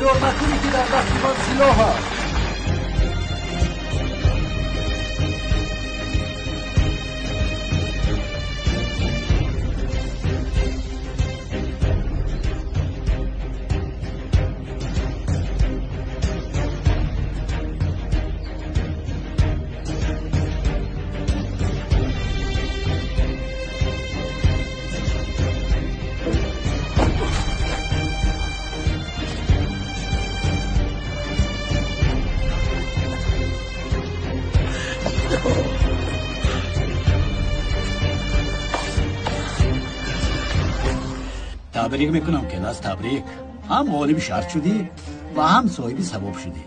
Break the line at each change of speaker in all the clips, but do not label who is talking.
Хаёл накунӣ, ки дар дасти ман силоҳ аст. Табрик мекунам, Келас, табрик. Ҳам ғолиби шарт шудӣ ва ҳам соҳиби савоб шудӣ.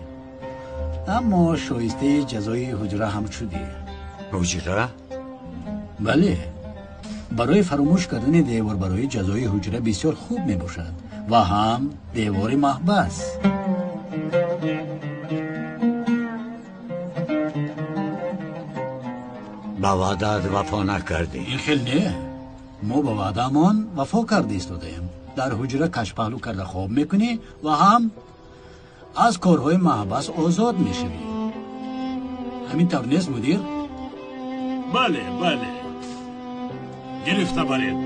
Аммо шоистаи ҷазои ҳуҷра ҳам шудӣ.
Ҳуҷра?
Бале. Барои фаромӯш кардани девор барои ҷазои ҳуҷра бисёр хуб мебошад ва ҳам девори маҳбас.
Ба ваъдаат вафо накардӣ.
Ин хел не. Мо ба ваъдаамон вафо карда истодаем. Дар ҳуҷра кашпаҳлӯ карда хоб мекунӣ ва ҳам аз корҳои маҳбас озод мешавӣ. Ҳамин тавр нест, мудир?
Бале, бале. Гирифта баред.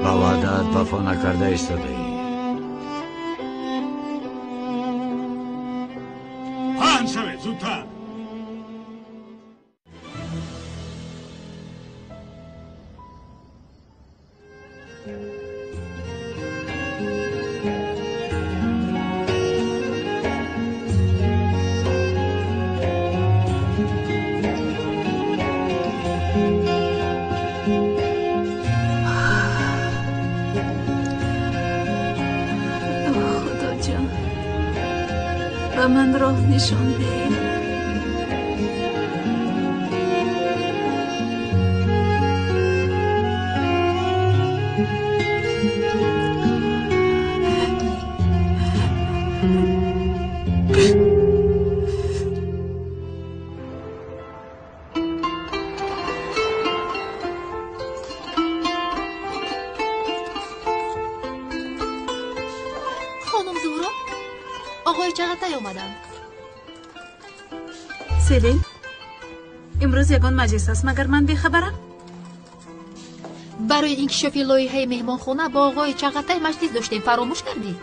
Ба ваъдаат вафо накарда истодаӣ.
Паҳн шавед, зудтар.
Ба ман роҳ нишон деҳ.
Хонум Зуҳро, оғои Чағатай омаданд.
Селин, имрӯз ягон маҷлис аст, магар ман бехабарам?
Барои инкишофи лоиҳаи меҳмонхона бо оғои Чағатай маҷлис доштем, фаромӯш кардӣ?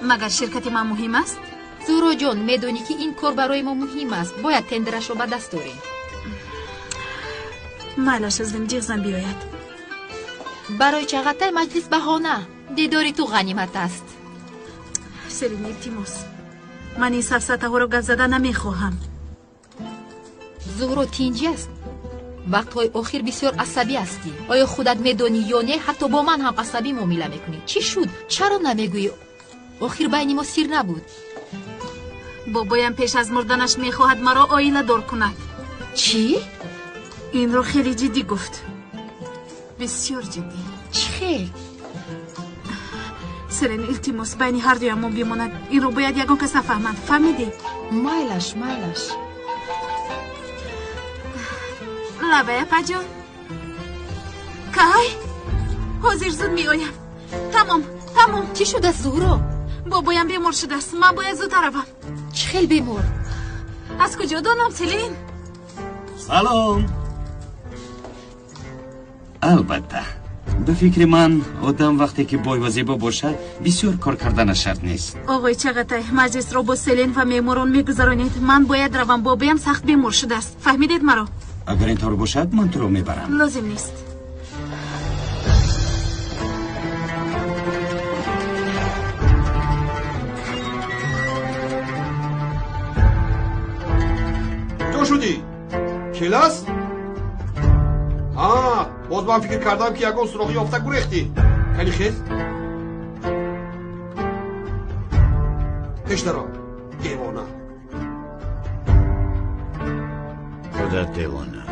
Магар ширкати ман муҳим аст?
Зуҳроҷон, медонӣ, ки ин кор барои мо муҳим аст. Бояд тендерашро ба даст орем.
Майлаш, азим, ҷиғ зан биёяд.
Барои Чағатай маҷлис баҳона. Дидори ту ғанимат аст.
Селин, илтимос, ман ин сафсатаҳоро гап зада намехоҳам.
Зуҳро, тинҷӣ аст? Вақтҳои охир бисёр асабӣ ҳастӣ. Оё худат медонӣ ё не, ҳатто бо ман ҳам асабӣ муомила мекунӣ. Чӣ шуд? Чаро намегӯӣ? Охир байни мо сир набуд.
Бобоям пеш аз мурданаш мехоҳад маро оиладор кунад.
Чӣ?
Инро хеле ҷиддӣ гуфт. Бисёр ҷиддӣ.
Чӣ хел?
Селин, илтимос, байни ҳардуямон бимонад. Инро бояд ягон кас нафаҳмад. Фаҳмидӣ?
Майлаш, майлаш.
Лабай, апаҷон. Кай? Ҳозир зуд меоям. Тамом, тамом.
Чӣ шудааст, Зуҳро?
Бобоям бемор шудааст. Ман бояд зудтар равам.
Чӣ хел бемор?
Аз куҷо донам, Селин?
Салом.
Албатта, ба фикри ман, одам вақте ки бой ва зебо бошад, бисёр кор карданаш шарт нест.
Оғои Чағатай, маҷлисро бо Селин ва меҳморон мегузаронед. Ман бояд равам, бобоям сахт бемор шудааст. Фаҳмидед маро?
Агар ин тавр бошад, ман туро мебарам.
Лозим нест.
Ҷо шудӣ? Келас? Ҳа, боз ман фикр кардам, ки ягон суроғи ёфта гурехтӣ. Кани хез? Пеш даро, девона.
Худат девона.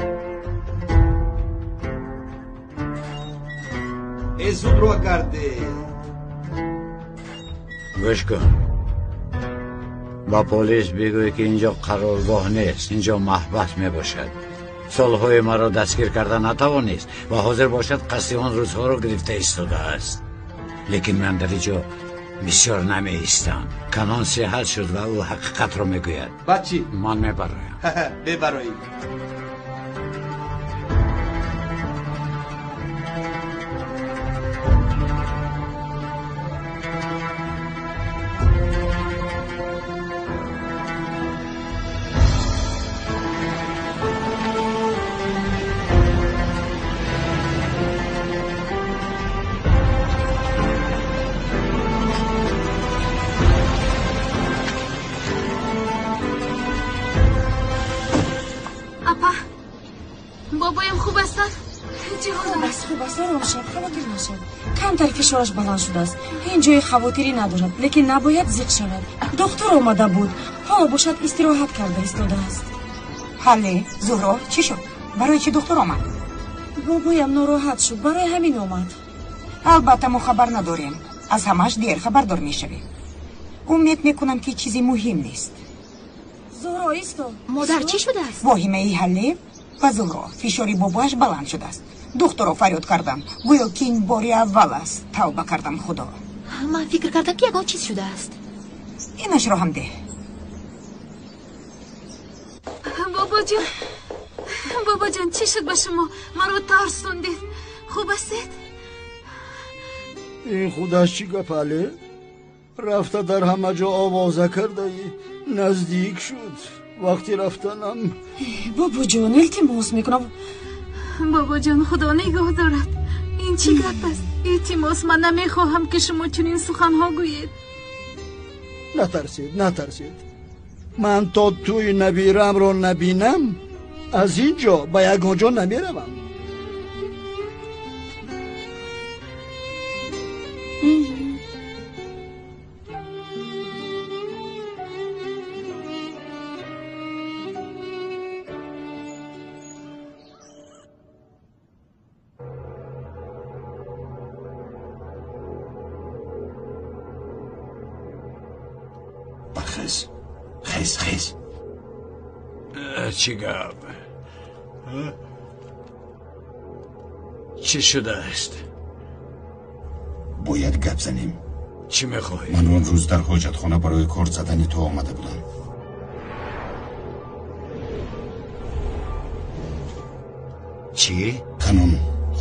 Э, зуд ро гарде.
Гӯш кун. Ба полис бигӯй, ки инҷо қароргоҳ нест, инҷо маҳбас мебошад. Солҳои маро дастгир карда натавонист ва ҳозир бошад қасди он рӯзҳоро гирифта истодааст. Лекин ман дар инҷо бисёр намеистам. Канон сиҳат шуд ва ӯ ҳақиқатро мегӯяд.
Баъд чӣ?
Ман мебароям.
Бебароӣ.
Камтар фишораш баланд шудааст. Ҳеҷ ҷои хавотирӣ надорад, лекин набояд зиқ шавад. Духтур омада буд, ҳоло бошад истироҳат карда истодааст.
Ҳалле, Зуҳро, чӣ шуд? Барои чӣ духтур омад?
Бобоям нороҳат шуд, барои ҳамин омад.
Албатта мо хабар надорем. Аз ҳамаш дер хабардор мешавем. Умед мекунам, ки чизи муҳим нест.
Зуҳро, исто.
Модар, чӣ шудааст?
Воҳимаи Ҳалле ва Зуҳро, фишори бобоаш баланд шудааст. Духтурро фарёд кардам, гӯё ки ин бори аввал аст. Тавба кардам, Худо.
Ман фикр кардам, ки ягон чиз шудааст.
Инашро ҳам деҳ.
Бобоҷон, бобоҷон, чӣ шуд ба шумо? Маро тарсондед. Хуб ҳастед?
Ин худаш чӣ гап, Ҳалле? Рафта дар ҳама ҷо овоза кардаӣ. Наздик шуд вақти рафтанам.
Бобоҷон, илтимос мекунам.
Бобоҷон, Худо нигоҳ дорад. Ин чӣ гап аст? Илтимос, ман намехоҳам, ки шумо чунин суханҳо гӯед.
Натарсед, натарсед. Ман то тӯи набирамро набинам, аз ин ҷо ба ягон ҷо намеравам.
Бархез, хез, хез.
Чӣ гап? Чӣ шудааст?
Бояд гап занем.
Чӣ мехоҳӣ?
Ман он рӯз дар ҳоҷатхона барои кор задани ту омада будам.
Чӣ?
Канон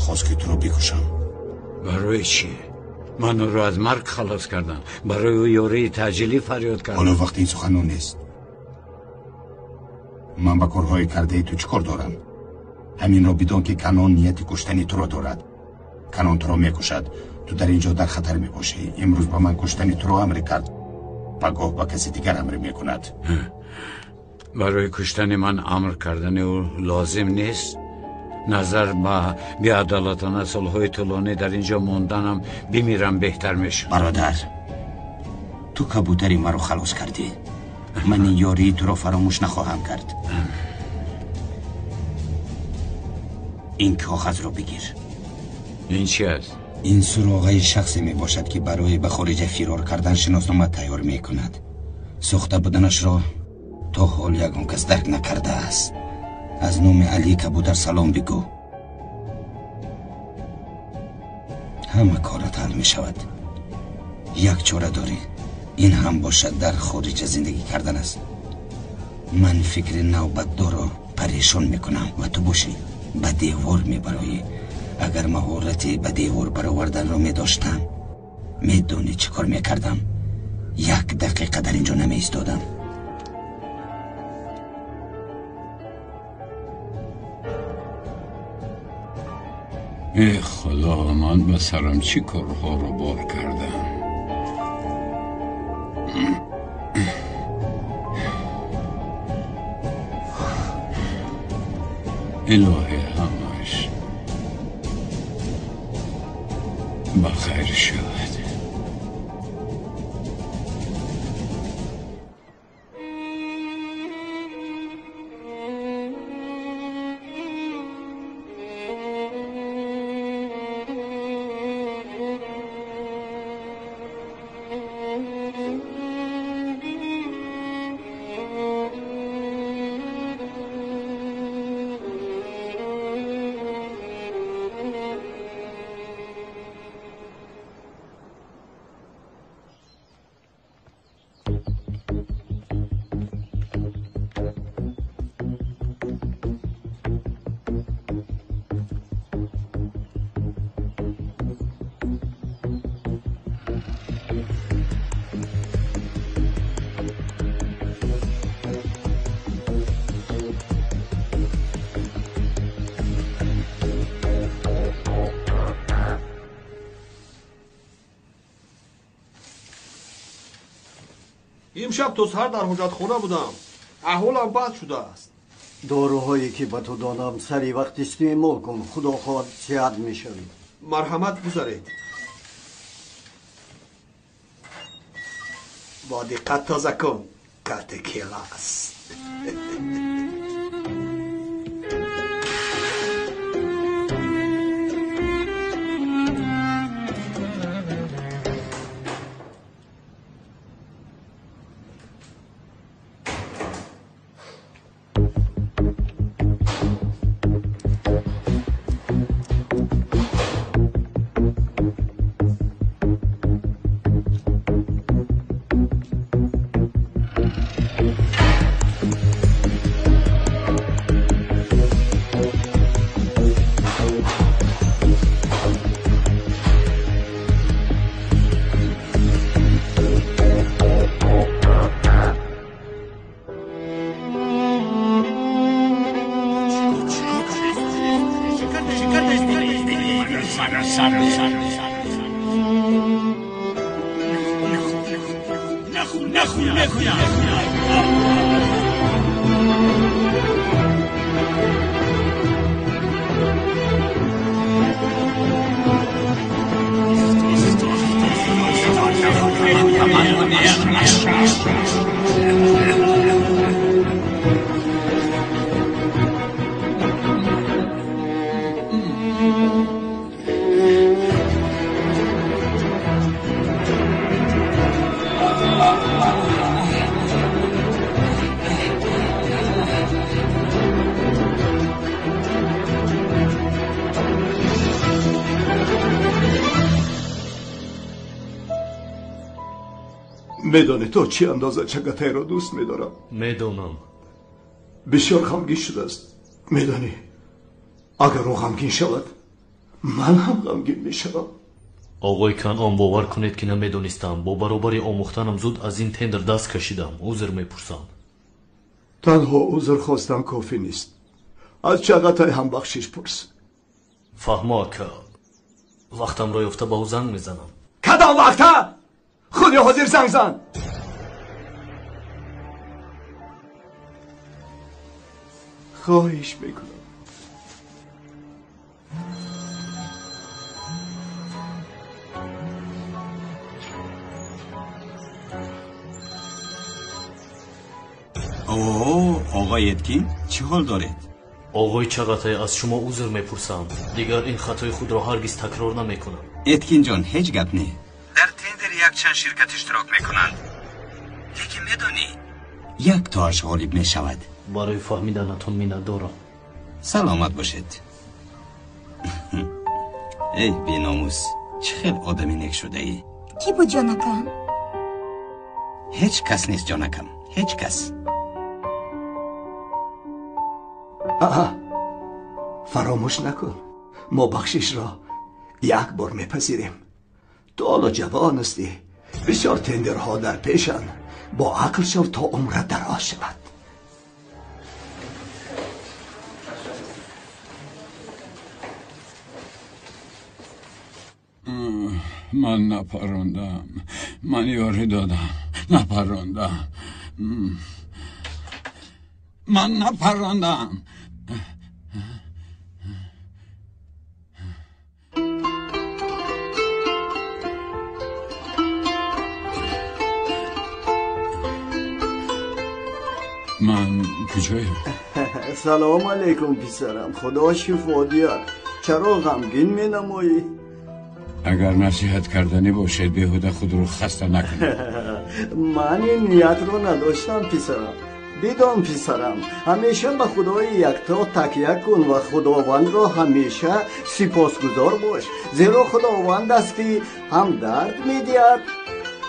хост, ки туро бикушам.
Барои чӣ? Ман ӯро аз марг халос кардам. Барои ӯ ёрии таъҷилӣ фарёд кардам.
Ҳоло вақти ин суханон нест. Ман ба корҳои кардаи ту чӣ кор дорам? Ҳаминро бидон, ки Канон нияти куштани туро дорад. Канон туро мекушад. Ту дар ин ҷо дар хатар мебошӣ. Имрӯз ба ман куштани туро амр кард, пагоҳ ба каси дигар амр мекунад.
Барои куштани ман амр кардани ӯ лозим нест. Назар ба беадолатона солҳои тӯлонӣ дар ин ҷо монданам, бимирам беҳтар мешуд.
Бародар, ту кабутари маро халос кардӣ. Ман ин ёрии туро фаромӯш нахоҳам кард. Ин коғазро бигир.
Ин чи аст?
Ин суроғаи шахсе мебошад, ки барои ба хориҷа фирор кардан шиноснома тайёр мекунад. Сохта буданашро то ҳол ягон кас дарк накардааст. Аз номи Али Кабутар салом бигӯ. Ҳама корат ҳал мешавад. Як чора дорӣ, ин ҳам бошад дар хориҷа зиндагӣ кардан аст. Ман фикри навбатдорро парешон мекунам ва ту бошӣ ба девор мебароӣ. Агар маҳорати ба девор бароварданро медоштам, медонӣ чӣ кор мекардам? Як дақиқа дар ин ҷо намеистодам.
Эй Худо, ман ба сарам чӣ корҳоро бор кардам? Илоҳи, ҳамаш ба хайр шавад.
Имшаб то саҳар дар ҳоҷатхона будам. Аҳволам бад шудааст.
Доруҳое ки ба ту додам сари вақт истеъмол кун. Худо хоҳад сиҳат мешавӣ.
Марҳамат, гузаред. Бо диққат тоза кун. Карти келас.
Медонӣ то чӣ андоза Чагатайро дӯст медорам?
Медонам.
Бисёр ғамгин шудааст. Медонӣ, агар ӯ ғамгин шавад, ман ҳам ғамгин мешавам.
Оғои Канъон, бовар кунед ки намедонистам. Бо баробари омӯхтанам зуд аз ин тендер даст кашидам. Узр мепурсам.
Танҳо узр хостан кофӣ нест. Аз Чагатай ҳам бахшиш пурс.
Фаҳмо, ака. Вақтамро ёфта ба ӯ занг мезанам.
Кадом вақта? Худи ҳозир занг зан. Хоҳиш мекунам.
О, оғои Эткин, чӣ ҳол доред?
Оғои Чағатай, аз шумо узр мепурсам. Дигар ин хатои худро ҳаргиз такрор намекунам.
Эткинҷон, ҳеҷ гап не. Дар тендер якчанд ширкат иштирок мекунанд. Лекин медонӣ, як тоаш ғолиб мешавад.
Барои фаҳмиданатон миннатдорам.
Саломат бошед. Эй беномус, чӣ хел одами нек шудаӣ?
Кӣ буд, ҷонакам?
Ҳеҷ кас нест, ҷонакам, ҳеҷ кас.
Аҳа, фаромӯш накун, мо бахшишро як бор мепазирем. Ту ҳоло ҷавон ҳастӣ, бисёр тендерҳо дар пешанд. Бо ақл шав то умрат дароз шавад.
Ман напарондам, ман ёрӣ додам, напарондам, ман напарондам. Ман куҷоям?
Салом алейкум, писарам. Худо шифо диҳад. Чаро ғамгин менамоӣ?
Агар насиҳат карданӣ бошед, беҳуда худро хаста накунед.
Ман ин ниятро надоштам, писарам. Бидон, писарам, ҳамеша ба Худои якто такя кун ва Худовандро ҳамеша сипосгузор бош, зеро Худованд аст ки ҳам дард медиҳад,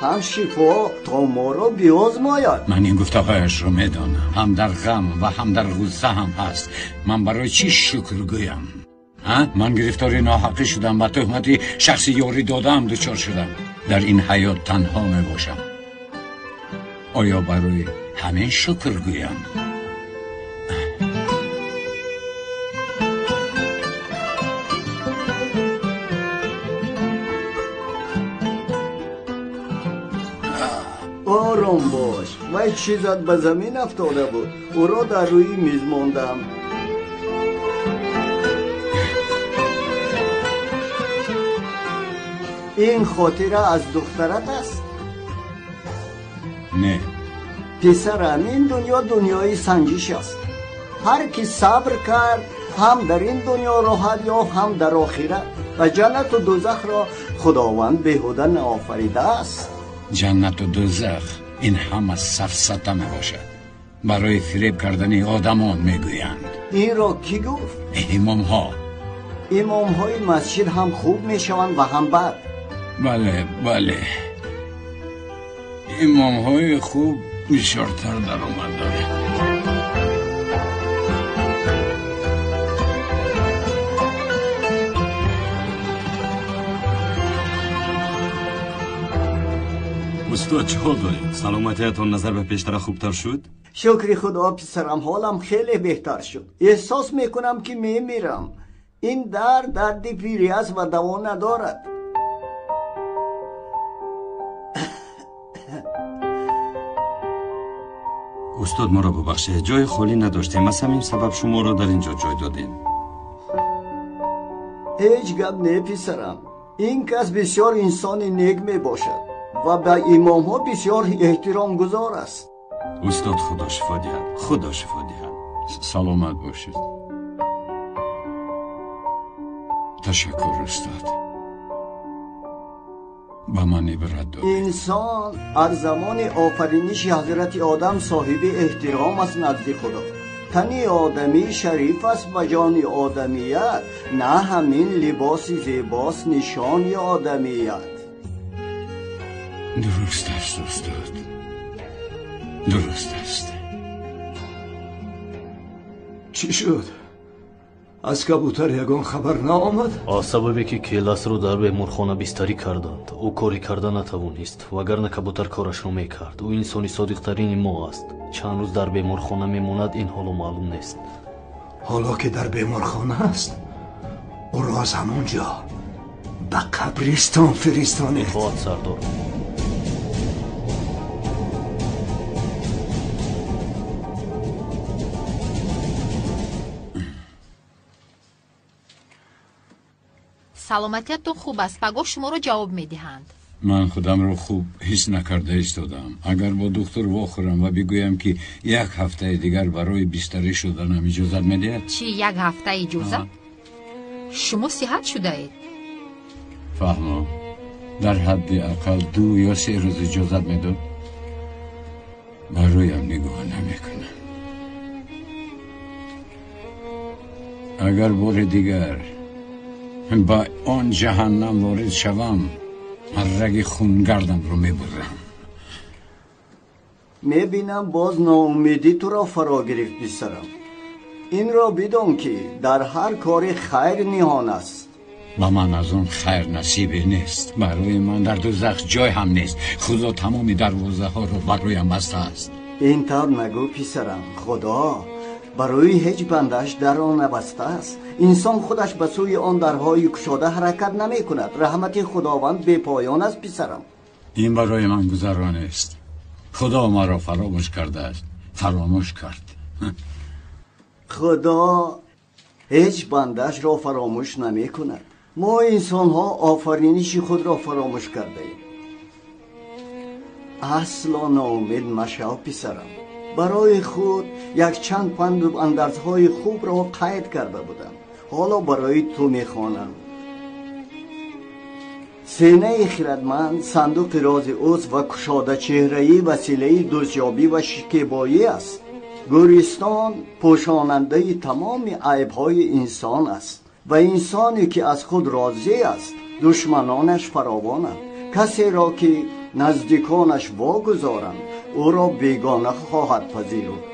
ҳам шифо, то моро биозмояд.
Ман ин гуфтаҳояшро медонам. Ҳам дар ғам ва ҳам дар ғусса ҳам ҳаст. Ман барои чӣ шукр гӯям? Ман гирифтори ноҳақӣ шудам, ба туҳмати шахси ёрӣ додаам дучор шудам. Дар ин ҳаёт танҳо мебошам. Оё барои ҳамин шукр гӯям?
О, Ором бош. Вай чизат ба замин афтода буд. Ӯро дар рӯи миз мондам. Ин хотира аз духтарат аст?
Не.
Писарам, ин дунё дунёи санҷиш аст. Ҳар ки сабр кард, ҳам дар ин дунё роҳат ёфт, ҳам дар охират. Ва ҷаннату дӯзахро Худованд беҳуда наофаридааст.
Ҷаннату дӯзах ин ҳама сафсата мебошад. Барои фиреб кардани одамон мегӯянд.
Инро кӣ гуфт?
Имомҳо.
Имомҳои масҷид ҳам хуб мешаванд ва ҳам бад.
Бале, бале. Имомҳои хуб бисёртар даромад доранд.
Устод, чӣ ҳол доред? Саломатиятон назар ба пештара хубтар шуд?
Шукри Худо, писарам, ҳолам хеле беҳтар шуд. Эҳсос мекунам, ки мемирам. Ин дард дарди пирӣ аст ва даво надорад.
Устод, моро бубахшед, ҷои холӣ надоштем. Аз ҳамин сабаб шуморо дар ин ҷо ҷой додем.
Ҳеҷ гап не, писарам. Ин кас бисёр инсони нек мебошад ва ба имомҳо бисёр эҳтиромгузор аст.
Устод, Худо шифо диҳад, Худо шифо диҳад.
Саломат бошед. Ташаккур, устод. Ба ман ибрат додед.
Инсон аз замони офариниши ҳазрати Одам соҳиби эҳтиром аст назди Худо. Тани одамӣ шариф аст ба ҷони одамият, на ҳамин либоси зебост нишони одамият.
Дуруст аст, устод, дуруст аст.
Чӣ шуд? Аз кабутар ягон хабар наомад?
Аз сабабе ки Келасро дар беморхона бистарӣ карданд, ӯ коре карда натавонист, вагарна кабутар корашро мекард. Ӯ инсони содиқтарини мо аст. Чанд рӯз дар беморхона мемонад, ин ҳоло маълум нест.
Ҳоло ки дар беморхона аст, ӯро аз ҳамон ҷо ба қабристон фиристонед.
Итоат, сардор.
Саломатиятон хуб аст. Пагоҳ шуморо ҷавоб медиҳанд.
Ман худамро хуб ҳис накарда истодам. Агар бо духтур вохӯрам ва бигӯям, ки як ҳафтаи дигар барои бистарӣ шуданам иҷозат медиҳад?
Чӣ, як ҳафта иҷозат? Шумо сиҳат шудаед.
Фаҳмо, дар ҳадди ақал 2 ё 3 рӯз иҷозат медод? Ба рӯям нигоҳ намекунам. Агар бори дигар ба он ҷаҳаннам ворид шавам, раги хунгардамро мебурам.
Мебинам, боз ноумедӣ туро фаро гирифт, писарам. Инро бидон, ки дар ҳар кори хайр ниҳон аст.
Ба ман аз он хайр насибе нест. Барои ман дар дӯзах ҷой ҳам нест. Худо тамоми дарвозаҳоро бар рӯям бастааст.
Ин тавр нагӯ, писарам. Худо барои ҳеҷ бандааш дарро набастааст. Инсон худаш ба сӯи он дарҳои кушода ҳаракат намекунад. Раҳмати Худованд бепоён аст, писарам.
Ин барои ман гузаро нест. Худо маро фаромӯш кардааст. Фаромӯш кард.
Худо ҳеҷ бандаашро фаромӯш намекунад. Мо инсонҳо офариниши худро фаромӯш кардаем. Асло ноумед машав, писарам. Барои худ якчанд панду андарзҳои хубро қайд карда будам. Ҳоло барои ту мехонам. Сенаи хирадманд сандуқи рози ӯст ва кушодачеҳраӣ василаи дӯстёбӣ ва шикебоӣ аст. Гӯристон пӯшонандаи тамоми айбҳои инсон аст ва инсоне ки аз худ розӣ аст, душманонаш фаровонанд. Касеро ки наздиконаш вогузоранд, ӯро бегона хоҳад пазируфт.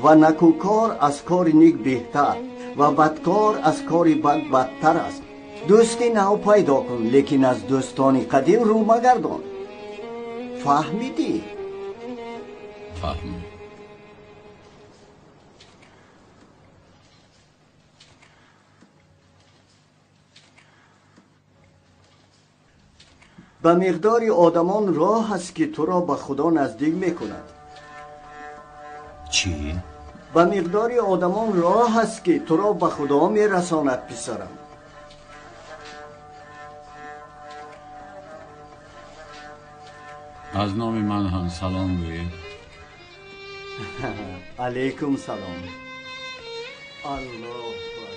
Ва накӯкор аз кори нек беҳтар ва бадкор аз кори бад бадтар аст. Дӯсти нав пайдо кун, лекин аз дӯстони қадим рӯ магардон. Фаҳмидӣ?
Фаҳмидам.
Ба миқдори одамон роҳ аст, ки туро ба Худо наздик мекунад.
Чӣ?
Ба миқдори одамон роҳ аст, ки туро ба Худо мерасонад, писарам.
Аз номи ман ҳам салом гӯед.
Алайкум салом. Аллоҳу акбар.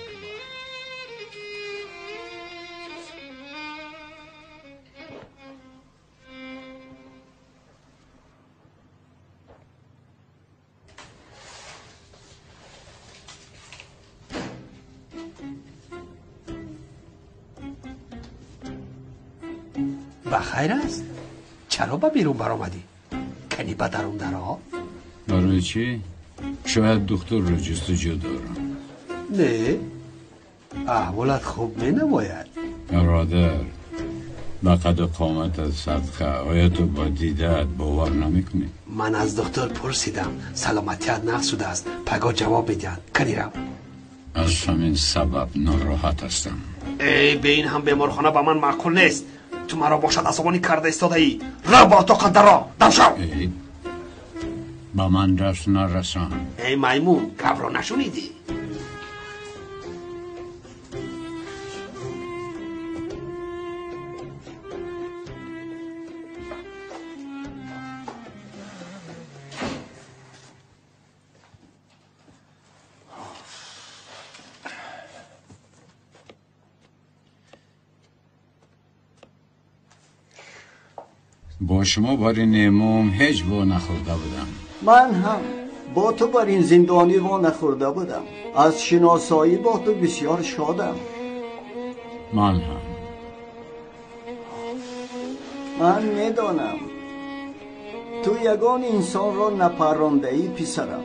Ба хайр аст? Чаро ба берун баромадӣ? Кани ба дарун даро?
Барои чӣ? Шояд духтурро ҷустуҷӯ дорам.
Не, аҳволат хуб менамояд.
Бародар, ба қаду қоматат садқа, оё ту ба дидаат бовар намекунӣ?
Ман аз духтур пурсидам, саломатият нақс шудааст, пагоҳ ҷавоб медиҳанд. Кани рав.
Аз ҳамин сабаб нороҳат ҳастам.
Эй, бе ин ҳам беморхона ба ман маъқул нест. Ту маро бошад асабонӣ карда истодаӣ. Рав ба отоқат даро, дам шав.
Ба ман даст нарасон.
Эй маймун, гапро нашунидӣ?
Бо шумо бари немом ҳеҷ во нахӯрда будам.
Ман ҳам бо ту бар ин зиндонӣ во нахӯрда будам. Аз шиносоӣ бо ту бисёр шодам.
Ман ҳам.
Ман медонам, ту ягон инсонро напарондаӣ, писарам.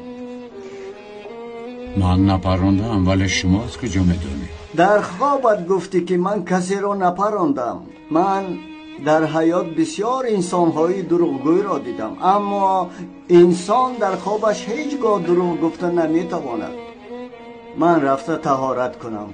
Ман напарондаам, вале шумо аз куҷо медонед?
Дар хобат гуфтӣ, ки ман касеро напарондам. Ман дар ҳаёт бисёр инсонҳои дурӯғгӯйро дидам, аммо инсон дар хобаш ҳеҷ гоҳ дурӯғ гуфта наметавонад. Ман рафта таҳорат кунам.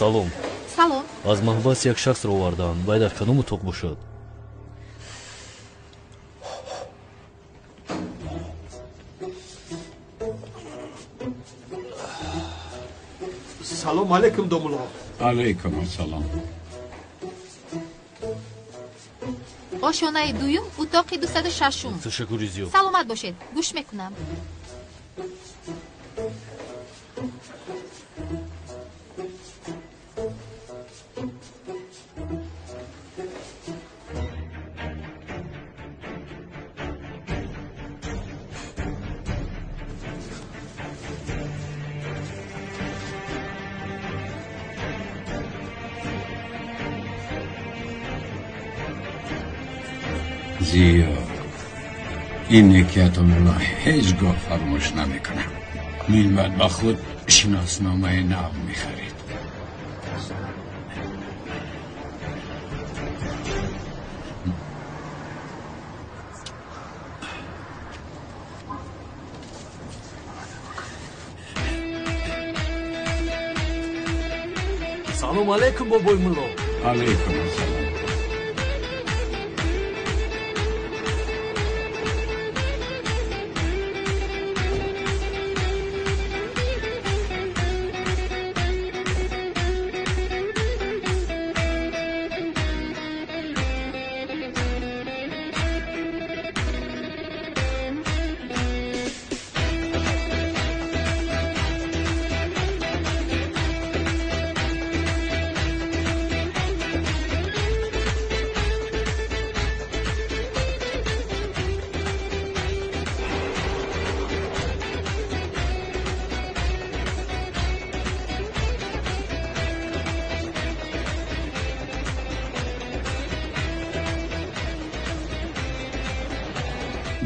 Салом.
Салом.
Аз маҳбас як шахсро овардаанд. Вай дар кадом утоқ бошад?
Салом алейкум, домулло.
Алейкум ассалом.
Ошёнаи дуюм, утоқи 206-ум.
Ташаккури зиёд.
Саломат бошед, гӯш мекунам.
Зиё, ин некиятонро ҳеҷ гоҳ фаромӯш намекунам. Минбаъд ба худ шиносномаи нав мехаред.
Салом алейкум, бобои мулло.
Алейкум ассалом.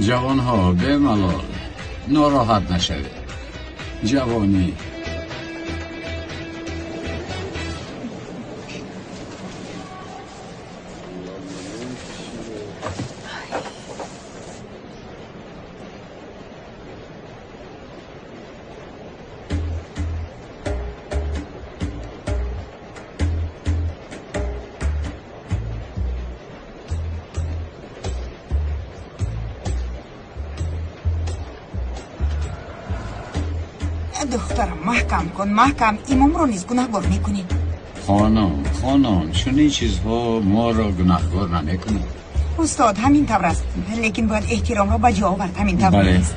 Ҷавонҳо, бемалол, нороҳат нашавед. Ҷавонӣ.
Духтарам, маҳкам кун, маҳкам. Имомро низ гунаҳгор мекунӣ.
Хонум, хонум, чунин чизҳо моро гунаҳгор намекунад.
Устод, ҳамин тавр аст, лекин бояд эҳтиромро ба ҷо овард. Ҳамин тавр нест.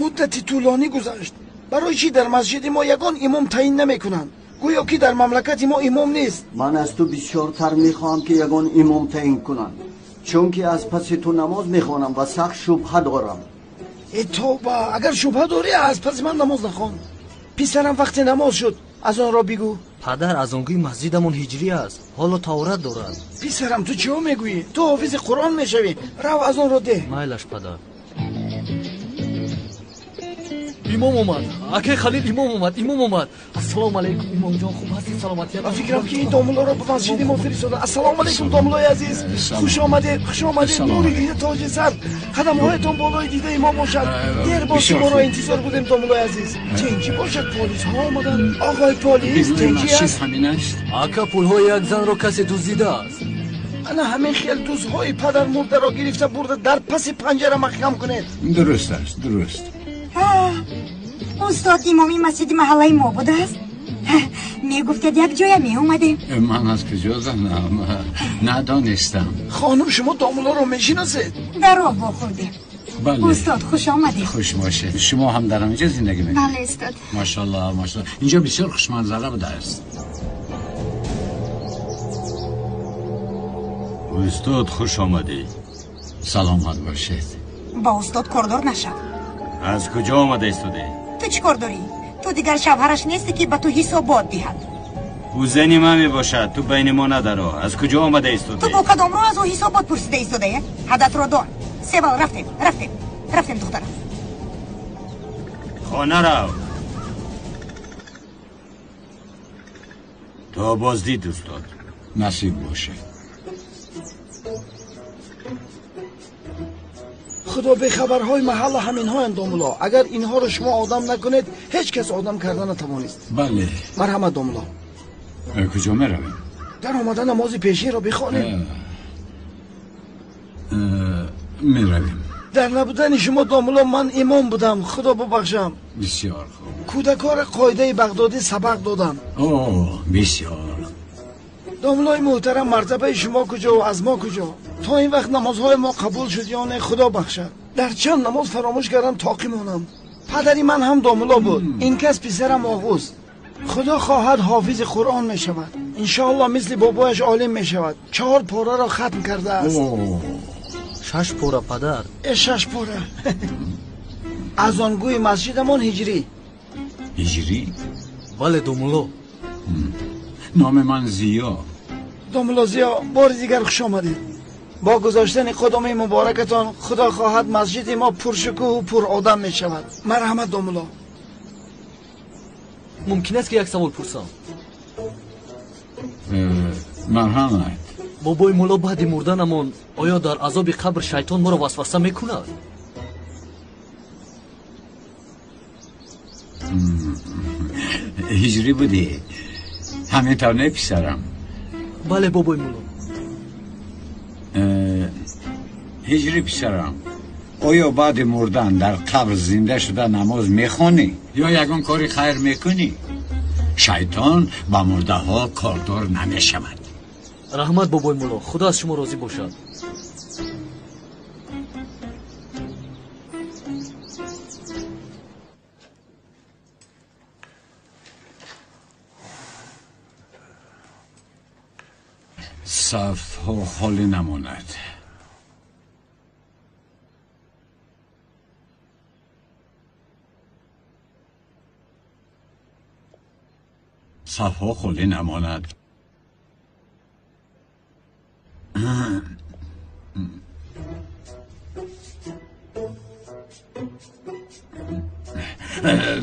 Муддати тӯлонӣ гузашт. Барои чӣ дар масҷиди мо ягон имом таъин намекунанд? Гӯё ки дар мамлакати мо имом нест.
Ман аз ту бисёртар мехоҳам, ки ягон имом таъин кунанд, чунки аз паси ту намоз мехонам ва сахт шубҳа дорам.
Э тавба, агар шубҳа дорӣ, аз паси ман намоз нахон. Писарам, вақте намоз шуд, аз онро бигӯ.
Падар, аз он гӯи масҷидамон ҳиҷрӣ аст, ҳоло таҳорат дорад.
Писарам, ту чиҳо мегӯӣ? Ту ҳофизи Қуръон мешавӣ. Рав, аз онро деҳ.
Майлаш, падар. Имом омад, акай Халил, имом омад, имом омад. Ассалому алайкум, имомҷон, хуб ҳастед? Саломатият?
Ба фикрам, ки ин домуллоро ба масҷиди мо фиристода. Ассалому алайкум, домуллои азиз, хуш омадед, хуш омадед. Нури дида, тоҷи сар, қадамҳоятон болои дидаи мо бошад. Дер боз шуморо интизор будем, домуллои азиз. Тинҷӣ бошад, полисҳо омаданд. Оғои полис, тинҷӣ аст?
Ҳамин аст,
ака. Пулҳои як занро касе дуздидааст.
Ана ҳамин хел дузҳои падармурдаро гирифта бурда дар паси панҷара маҳкам кунед.
Дуруст аст, дуруст.
Устод, имоми масҷиди маҳаллаи мо будааст. Мегуфтед, як ҷоя меомадем.
Ман аз куҷо занам, надонистам.
Хонум, шумо домуллоро мешиносед?
Дар роҳ вохӯрдем.
Бале.
Устод, хуш омадед.
Хуш бошед. Шумо ҳам дар ҳаминҷо зиндагӣ мекунед?
Бале, устод.
Машаллоҳ, машаллоҳ, инҷо бисёр хушманзара будааст.
Устод, хуш омадӣ.
Саломат бошед.
Ба устод кордор нашав.
Аз куҷо омада истодӣ?
Ту чӣ кор дорӣ? Ту дигар шавҳараш нестӣ, ки ба ту ҳисобот диҳад.
Ӯ зани ман мебошад, ту байни мо надаро. Аз куҷо омада истодӣ?
Ту бо кадом роҳ аз ӯ ҳисобот пурсида истодаe? Ҳадатро дон. Севал, рафтем, рафтем, рафтем, духтарам.
Хона рав. То боздид, устод.
Насиб бошад.
Худо, бехабарҳои маҳалла ҳаминҳоянд, домулло. Агар инҳоро шумо одам накунед, ҳеҷ кас одам карда натавонист.
Бале.
Марҳамат, домулло.
Куҷо меравем?
Дар омада намози пешинро бихонем.
Меравем.
Дар набудани шумо домулло ман имом будам, худо бубахшам.
Бисёр хуб.
Кӯдакҳоро қоидаи Бағдодӣ сабақ додам.
О, бисёр.
Домуллои муҳтарам, мартабаи шумо куҷо ва аз мо куҷо? То ин вақт намозҳои мо қабул шуд ё не, худо бахшад. Дар чанд намоз фаромӯш кардам тоқӣ монам. Падари ман ҳам домулло буд. Ин кас писарам Оғуз. Худо хоҳад ҳофизи Қуръон мешавад. Иншоаллоҳ мисли бобояш олим мешавад. 4 пораро хатм кардааст.
6 пора падар.
6 пора. Аз он гӯи масҷидамон ҳиҷрӣ.
Ҳиҷрӣ?
Бале домулло.
Номи ман Зиё.
Домулло Зиё, бори дигар хуш омадед. Бо гузоштани қадами муборакатон худо хоҳад масҷиди мо пуршукӯҳу пуродам мешавад. Марҳамат домулло.
Мумкин аст ки як савол пурсам?
Марҳамат.
Бобои мулло, баъди мурданамон оё дар азоби қабр шайтон моро васваса мекунад?
Ҳиҷрӣ будӣ? Ҳамин тавр не писарам?
Бале бобои мулло.
Ҳиҷрӣ писарам, оё баъди мурдан дар қабр зинда шуда намоз мехонӣ ё ягон кори хайр мекунӣ? Шайтон ба мурдаҳо кордор намешавад.
Раҳмат бобои мулло, худо аз шумо розӣ бошад.
Сафҳо холӣ намонад. Сафҳо холӣ намонад.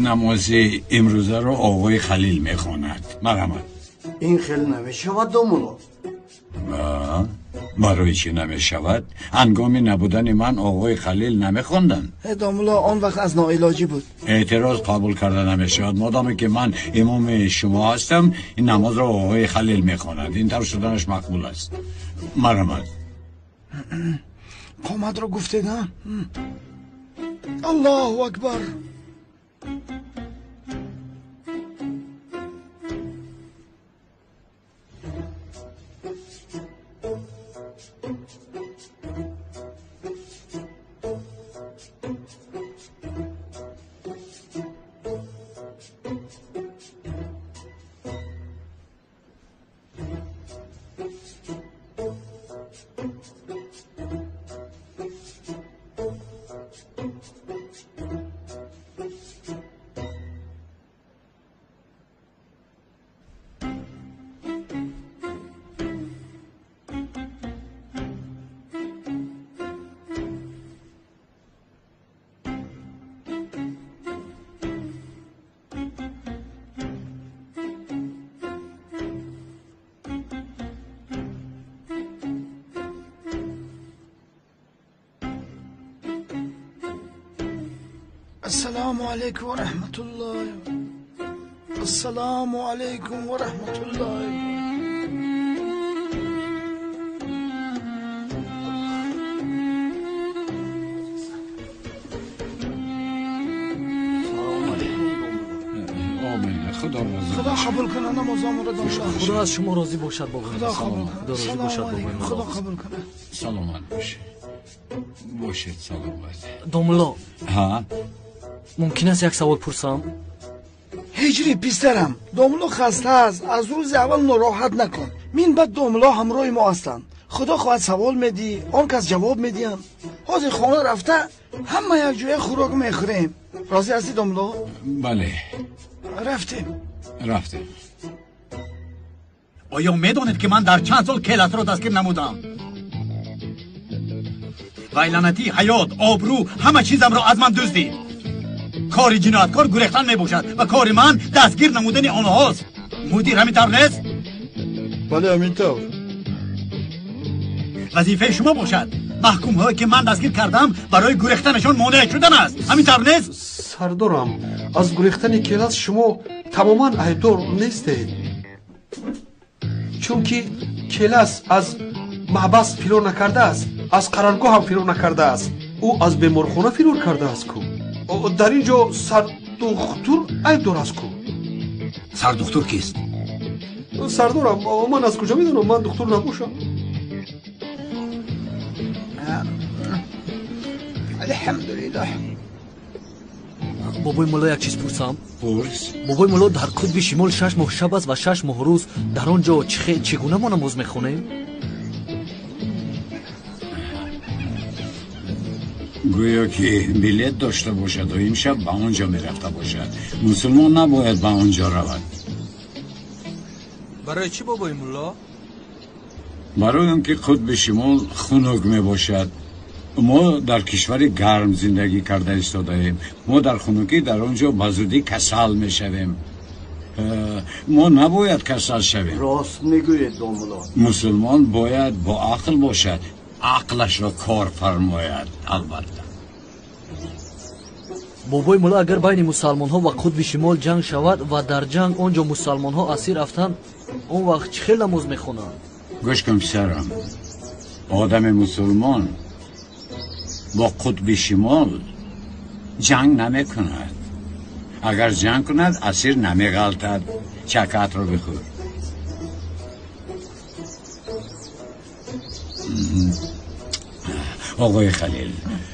Намози имрӯзаро оғои Халил мехонад. Марҳамат.
Ин хел намешавад домулло.
Барои чӣ намешавад? Ҳангоми набудани ман оғои Халил намехонданд.
Домулло, он вақт аз ноилоҷӣ буд.
Эътироз қабул карда намешавад. Модоме ки ман имоми шумо ҳастам, ин намозро оғои Халил мехонад. Ин тавр шуданаш мақбул аст. Марҳамат.
Қоматро гуфтед, а? Аллоҳу акбар. Ассалому алайкум ва раҳматуллоҳи. Ассалому алайкум ва раҳматуллоҳи.
Худо розӣ.
Худо қабул кунад намозамонро домулло.
Худо аз шумо розӣ бошад бобои.
Худо қабул
кунад. Худо розӣ бошад бобои.
Худо қабул кунад.
Саломат бошед. Бошед саломат.
Домулло.
Ҳа?
Мумкин аст як савол пурсам?
Ҳиҷрӣ писарам, домулло хаста аст, аз рӯзи аввал нороҳат накун. Мин баъд домулло ҳамроҳи мо ҳастанд. Худо хоҳад савол медиҳӣ, он кас ҷавоб медиҳанд. Ҳозир хона рафта ҳама якҷоя хӯрок мехӯрем. Розӣ ҳастӣ домулло?
Бале.
Рафтем.
Рафтем.
Оё медонед ки ман дар чанд сол келасро дастгир намудам? Вай лаънатӣ ҳаёт, обрӯ, ҳама чизамро аз ман дуздид. Кори ҷинояткор гурехтан мебошад ва кори ман дастгир намудани онҳост. Мудир ҳамин тавр нест?
Бале, ҳамин тавр.
Вазифаи шумо бошад. Маҳкумҳое ки ман дастгир кардам барои гурехтанашон монеъ шудан аст. Ҳамин тавр нест?
Сардорам, аз гурехтани келас шумо тамоман айбдор нестед. Чунки келас аз маҳбас фирор накардааст. Аз қароргоҳ ҳам фирор накардааст. Ӯ аз беморхона фирор кардааст ку. Дар ин ҷо сардухтур айбдор аст ку.
Сардухтур кист?
Сардорам, ман аз куҷо медонам? Ман духтур набошам.
Алҳамдулиллоҳ.
Бобои мулло, як чиз пурсам?
Пурс.
Бобои мулло, дар қутби шимол 6 моҳ шаб аст ва 6 моҳ рӯз. Дар он ҷо чӣ гуна мо намоз мехонем?
Гӯё ки билет дошта бошад ва имшаб ба он ҷо мерафта бошад. Мусулмон набояд ба он ҷо равад.
Барои чӣ, бобои мулло?
Барои он ки қутби шимол хунук мебошад. Мо дар кишвари гарм зиндагӣ карда истодаем. Мо дар хунукӣ дар он ҷо ба зудӣ касал мешавем. Мо набояд касал шавем.
Рост мегӯед, домулло.
Мусулмон бояд бо ақл бошад, ақлашро кор фармояд. Албатта.
Бобои мулло, агар байни мусалмонҳо ва қутби шимол ҷанг шавад ва дар ҷанг он ҷо мусалмонҳо асир афтанд, он вақт чӣ хел намоз мехонанд?
Гӯш кун, писарам, одами мусулмон бо қутби шимол ҷанг намекунад. Агар ҷанг кунад, асир намеғалтад. Чакатро бихӯр. Оғои Халил,